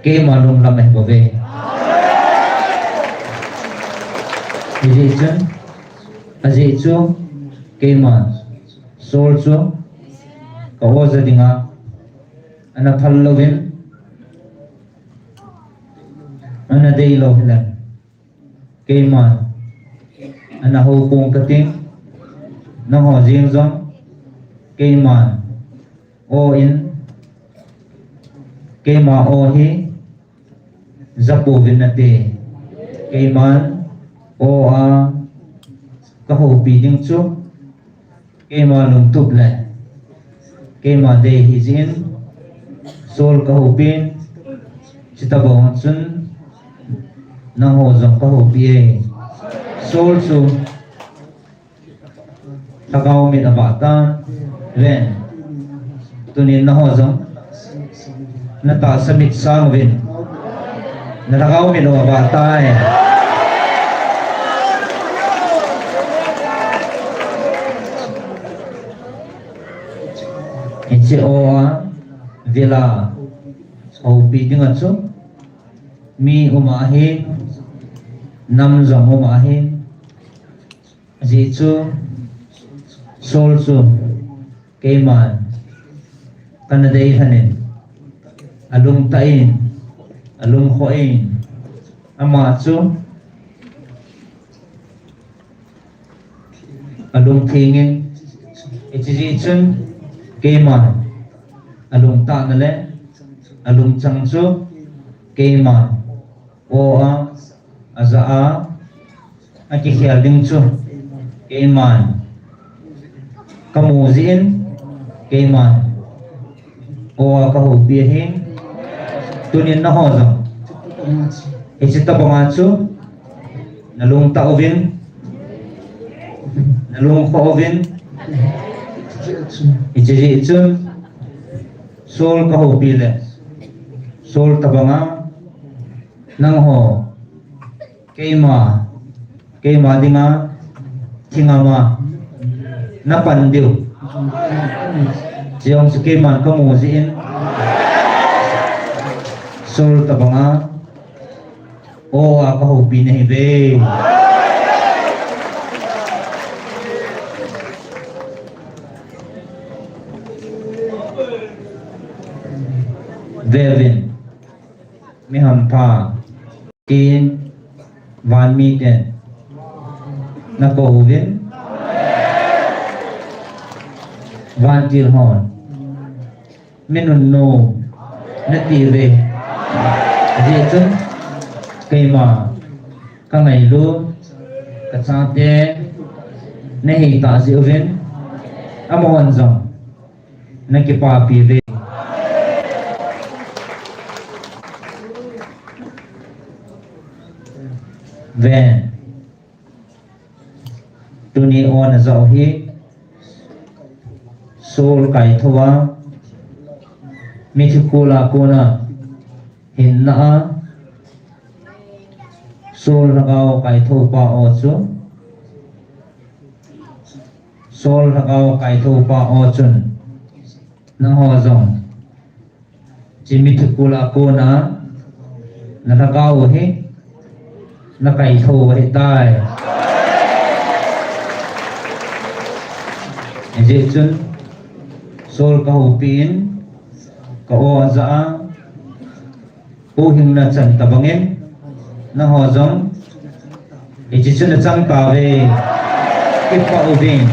keima lunglam ahi bouve. Hijeh chun, ajeh chu keima Saul chu ka aw ja dinga ana phal louvin, ana deilou hileh, keiman ana hou pong kating, nangho jeng jong keiman aw in, keima aw hi ja pouvin nate, keiman aw a kahoupi ding chu keima lungtup le keima dei hijeh in, Saul kahoupin, chutobang chun nangho jong kahoupi e. Saul chu lhagao mit avah tan, ven. Tunin nangho jong natahsa mit sang uvin, nalhagao mit u avah tai. Hiche aw a vil a houpi dinga chu mi um ahin, nam jong um ahin, ajeh chu Saul chu keiman kana deilhen in, alungtah in, alungkhoh in, ama chu alungtheng in, hiche jeh chun keiman alungtahna le alungchang chu keiman aw a aja a akikhel ding chu keiman kamu jeh in, keiman aw a kahoupi ahin. Tunin nangho jong hiche tobanga chu nalungtah uvin, nalungkhoh uvin. Hiche jeh chun Saul kahoupi le Saul tobanga nangho keima, keima dinga thingam a napan diu, chujong chu keiman kamu jeh in, Saul tobanga aw a kahoupi nahiuve. Veuvin, mi hampha, tin, van miten nakou uvin, vantil hon mi nunnom nati uve. Ajeh chun keima kangailut, kachate nahi tah jeh uvin, amahon jong nakipapi uve. Ven. Tuni aw najah u hi Saul kaithou a, mithi kol a kona hinna a Saul lhagao kaithou pa aw chu, Saul lhagao kaithou pa aw chun, nangho jong hiche mithi kol a kona nalhagao u hi nakaithou u ahitai. Hijeh chun Saul kahoupi in, ka aw ajah a, huhhingna chan tobangin, nangho jong hiche chu nachang tauve. Kipah uvin,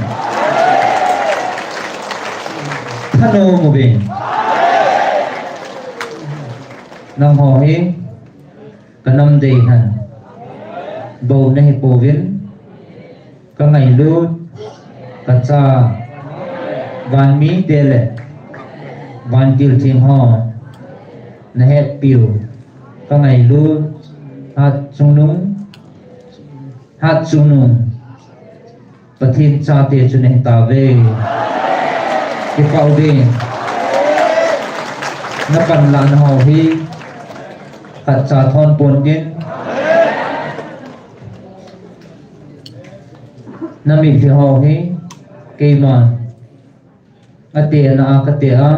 thanom uvin. Nangho hi kanam deihen bou nahipouvin, kangailut, kacha, vanmite le Vantil theng ho, na hetpiu, ka ngailu, Hatchungnung, Hatchungnung, Pathen chate chu nahi tauve. Kipah uve. Na panlahna ho hi khatcha thon ponte. Na mitlhi ho hi keima atena a kate a,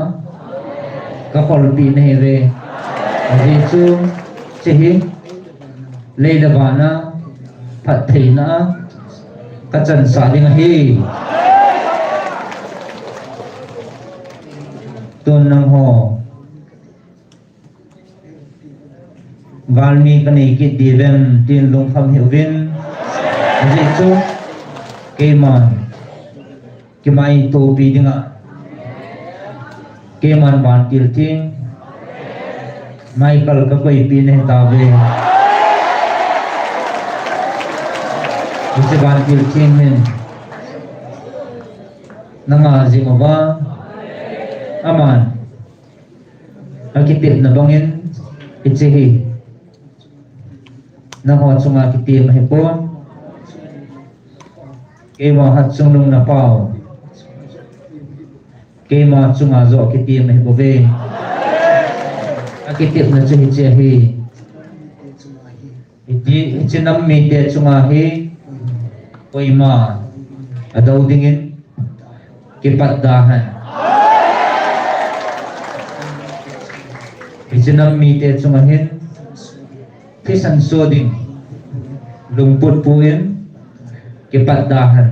ka kholpi nahiuve. Ajeh chu, hiche hi lei le van a phattheina a ka chansah ding ahi. Tun nangho galmi ka nei kit diu vem tin lungkham hih uvin. Ajeh chu, keiman kimaitopi dinga, keiman vantil theng Michael ka koipi nahi tauve. Hiche vantil theng hin na ngah jing uva, aman akitepna bangin hiche hi nangho chunga kitem ahipon. Keima Hatchungnung na pau, keima chunga joh kitem ahibouve. Akitepna chu hiche ahi. Hiti, hiche nam mite chunga hi koima adou dingin kipat da hen. Hiche nam mite chunga hin thisan so ding lungput pon kipat da hen,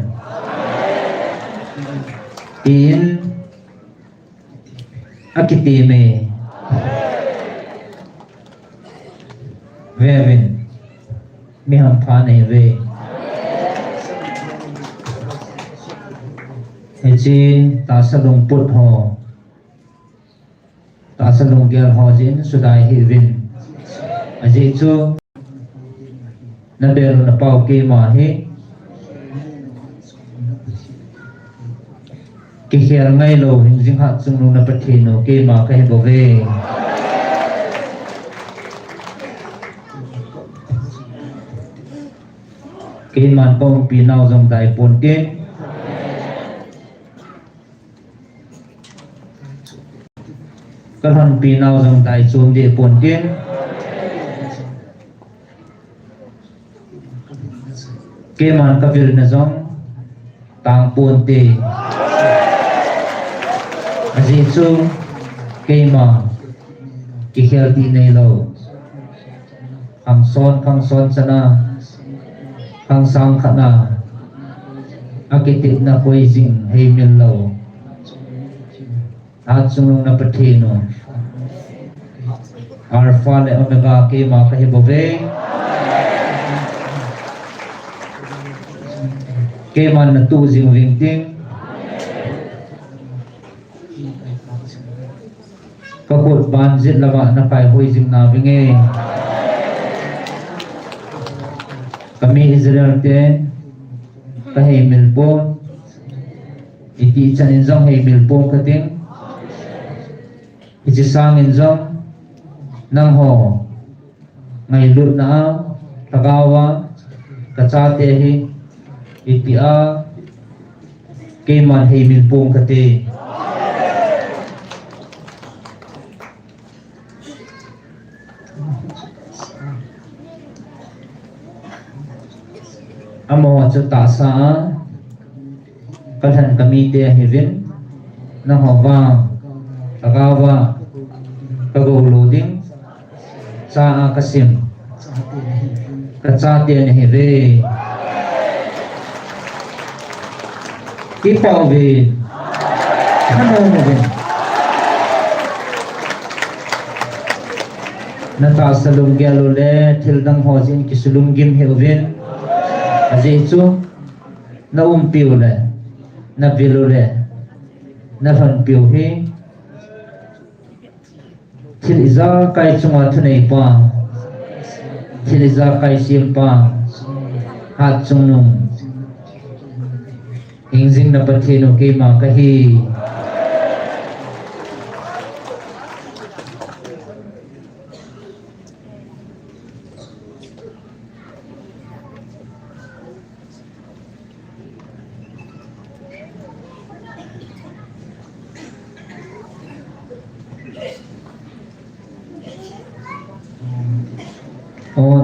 tin akiteme. Vevin, mi hampha nahiuve. Hiche tahsa lungput ho, tahsa lunggel ho jin sudai hih uvin. Ajeh chu, na bel u na pau keima hi kikhel ngailou, hingjing Hatchungnung na Pathen u keima kahi bouve. Keiman ka umpi nau jong dai ponte. Ka lhonpi nau jong dai chom deh ponte. Keiman ka vilna jong tang ponte. Ajeh chu keima kikhel tih neilou, khang son, khang son chana, khang sang khatna akitepna koi jing heimil lou Hatchungnung na Pathen u, Alpha le Omega keima kahi bouve. Keiman na tuh jing uving ting, ka khut ban jet lama na kaihui jing nauving e. Ka mi Israel te ka heimil pon, iti chan in jong heimil pon kating. Hiche sangin jong nangho ngailutna a, lhagao a, ka chate hi itia keiman heimil pon kate. Amaho chu tahsa a ka lhen ka mite ahiuvin, nangho vang lhagao a ka gou lou ding, cha a ka sim ka chate nahiuve. Kipah uvin, thanom uvin. Na tahsa lunggel u le thildang ho jin kisulunggim hih uvin. Ajeh chu na umpiu le na vil u le na lhonpiu hi thil ijakai chunga thuneipa, thil ijakai sempa, Hatchungnung, hingjing na Pathen u keima kahi.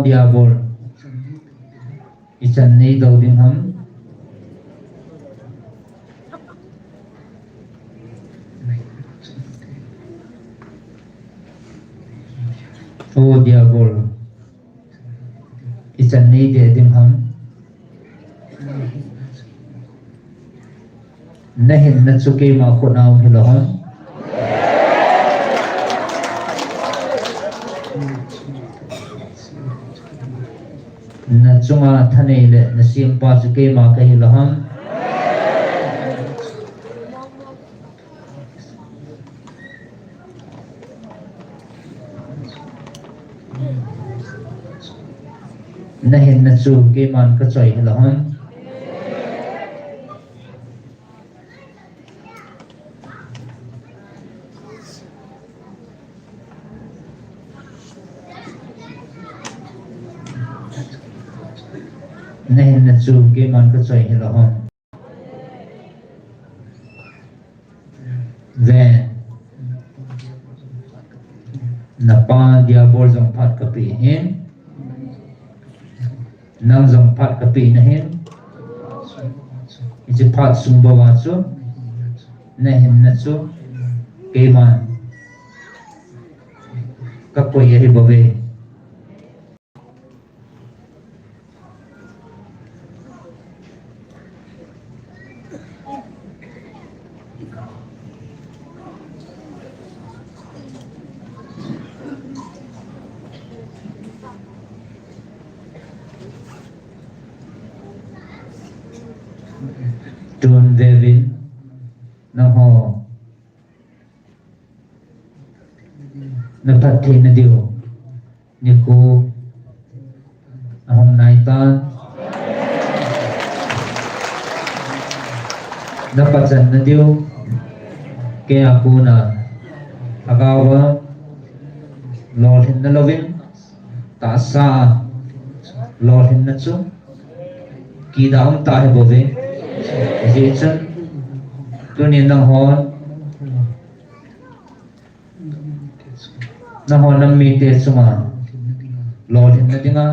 Diabol, ichan neido ding ham? O Diabol, ichan neide ding ham? Nahinna chu keima khut a um hilou ham? Nachunga thanei le nasempa chu keima kahi lou ham? Nahinna chu keiman kachoi hilou ham? Nahinna chu keiman kachoi hilou ham? Ven. Napa Diabol jong phat kapeh ahin. Nang jong phat kapeh nahin. Hiche phat sung bou a chu nahinna chu keiman kakoi ahi bouve. Tun veuvin, nangho naphatthei nadiu nikho ahung naitan. Napachan nadiu keia kona lhagaova lolhinna louvin, tahsa lolhinna chu kida um tah ahi bouve. Hijeh chun tunin nanghon, nanghon nam mite chunga lolhinna dinga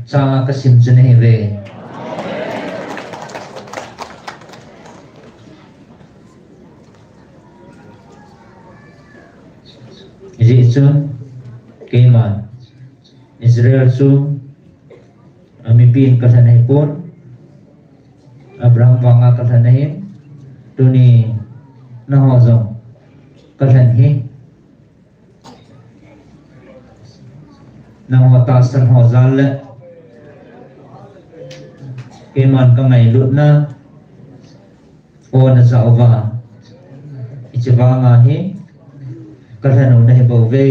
chang a kasim chu nahiuve. Hijeh chun keiman Israel chu amipin kalhen ahipon, Abraham vanga kalhen ahin, tuni nangho jong kalhen ahi. Nangho tahsan ho jal le keiman kangailutna o najah uva, hiche vanga hi kalhen u nahi bouve.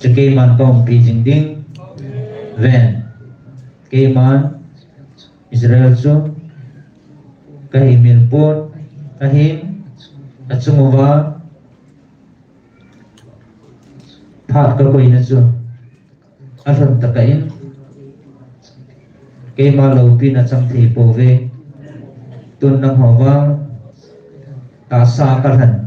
Chu keiman kaumpi jing ding. Ven. Keiman Israel chu kahimil pon, ahin, achung uva phat kakoina chu alhon tah in keima loupina chang thei pouve. Tun nangho vang tahsa kalhen.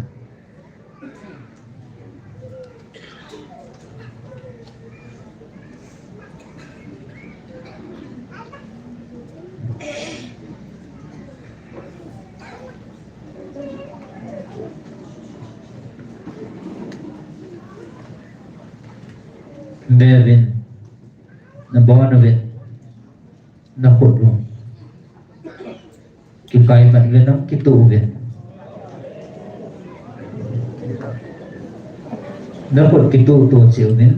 Veuvin, nabon uvin, nakhut u kikai mat uvin, nakituh uvin. Nakhut kituh tuh cheh uvin.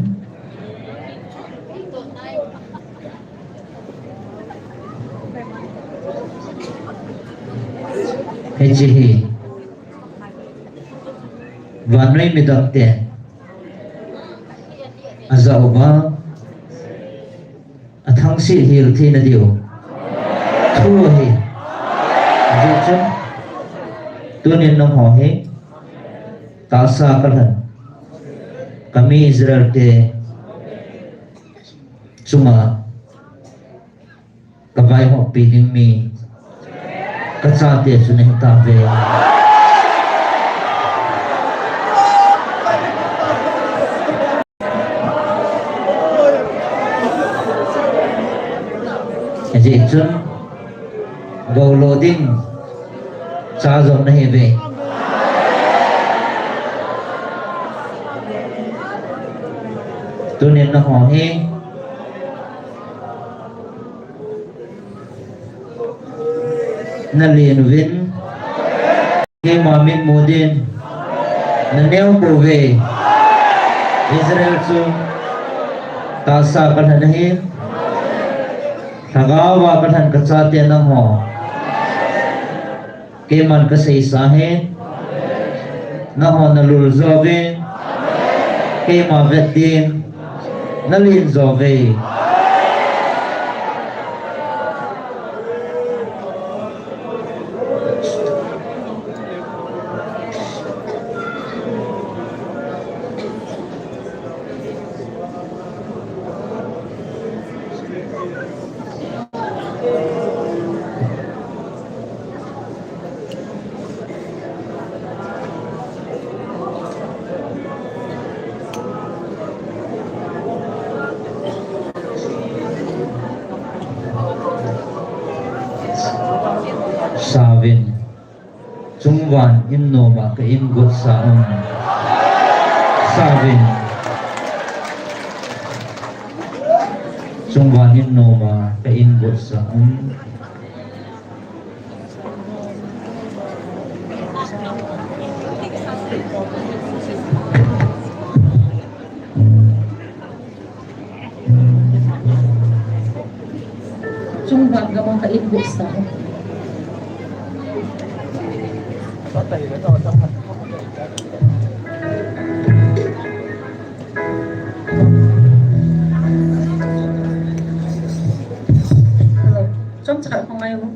Hiche hi vannoi midang ten ajah uva athangse hel theina diu thu ahi. Hijeh chun tunin nangho hi tahsa kalhen, kami Israel te chunga kavaihoppi ding mi kachate chu nahi tauve. Hijeh chun, goulo ding cha jong nahiuve. Tunin nangho hi nalen uvin, keima mitmu din naneo pouve. Israel chu tahsa kalhen ahi, lhagaova kalhen kachate nangho, keiman kaseisa ahi, nangho nalul jouvin, keima vet din nalen jouve. Sauvin, chungvan in noma ka in gotsa um. Sauvin, chungvan in noma ka in gotsa um. Chungvan gama ka in gotsa. Hello. Chomcha khat khongai u.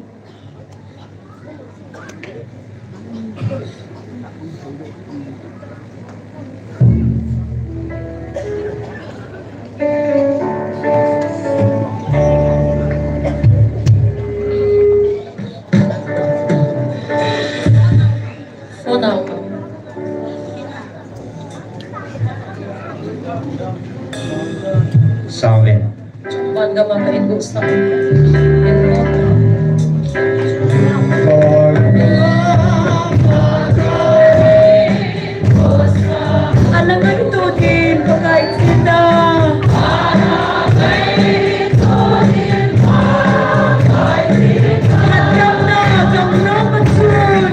Phone out. Sauvin. Chungvan gama ka in gotsa. Ana ngaito din Pakai thina. Hatjamna, jamna machun.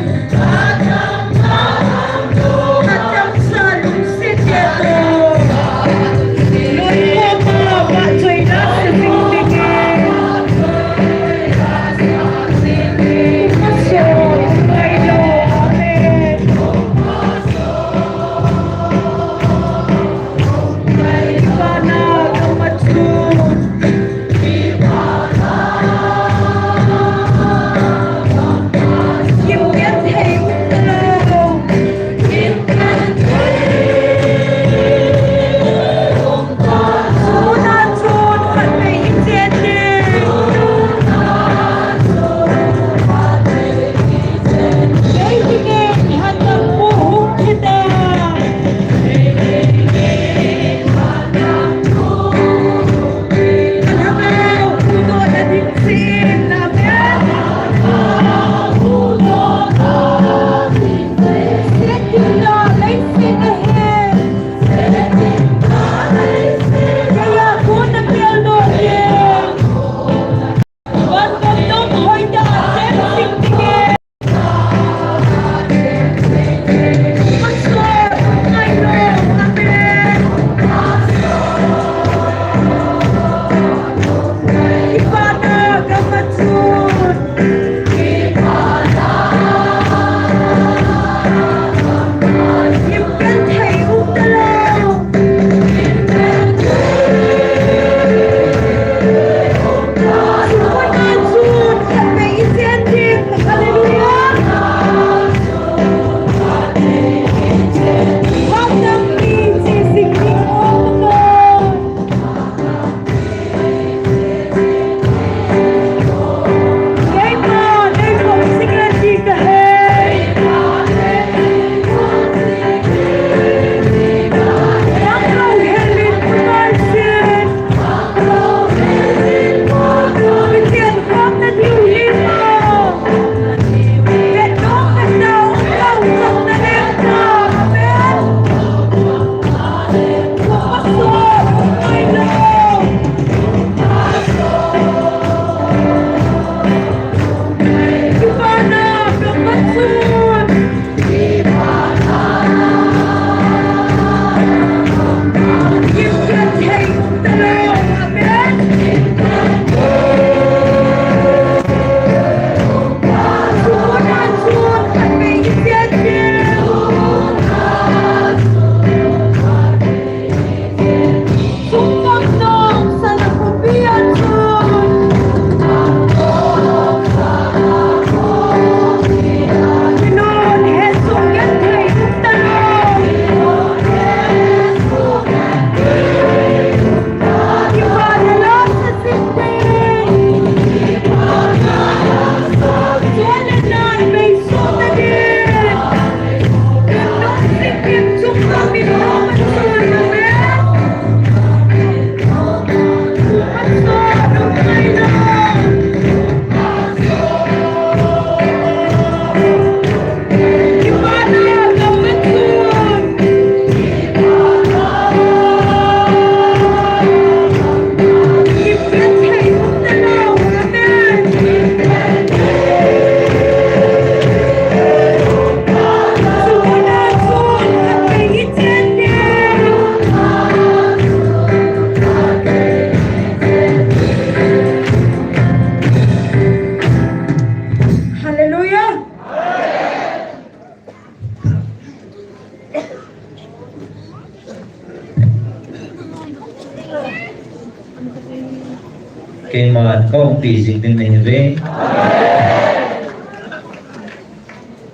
Keiman ka umpi jing ding nahi ve.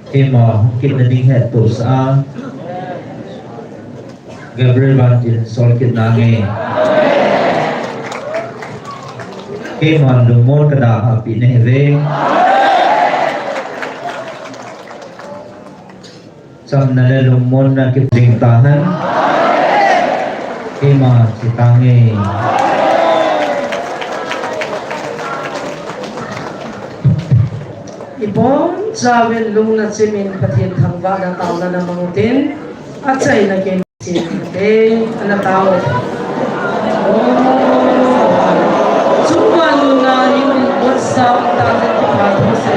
Keima hung kitna ding hettohsah a, Gabriel Vantin sol kit nange. Keiman lungmon ka dalhah peh nahi ve. Chamna le lungmonna kipah jing tahen. Keima che tange. Ibonchauvin lungna chimin Pathen thangvahna taona namang utin, achaina ken chin te, ana tao. Chungvang lungna in WhatsApp ta te kipah those.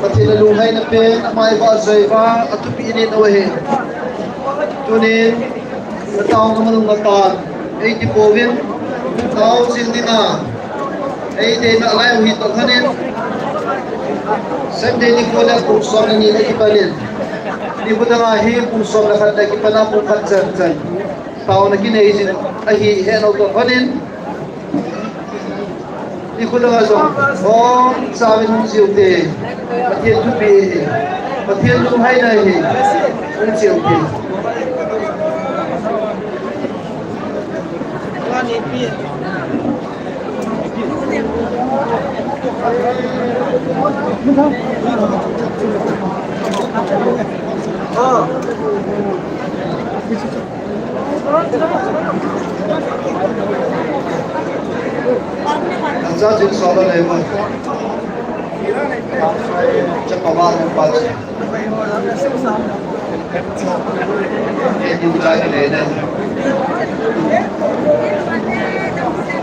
Pathen in alungheina pen, ama ivahchoi uva, athupi in eina uve. Tunin, nataona manung a tan, eiti pouvin, taona jing ding a, eiti nalai u hi toh khanin, Sunday nikho le pung som le ni le kipanin, nikho dang a hi pung som le khat le kipan a pung khat chen chen. Taona kinei jing ahi, heno toh khanin, nikho dang a jong, hung chauvin hung cheu te, Pathen thupi ahi, Pathen lunglhaina ahi, hung cheu te.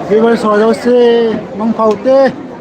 Viewers ho jouse, mangpha ute.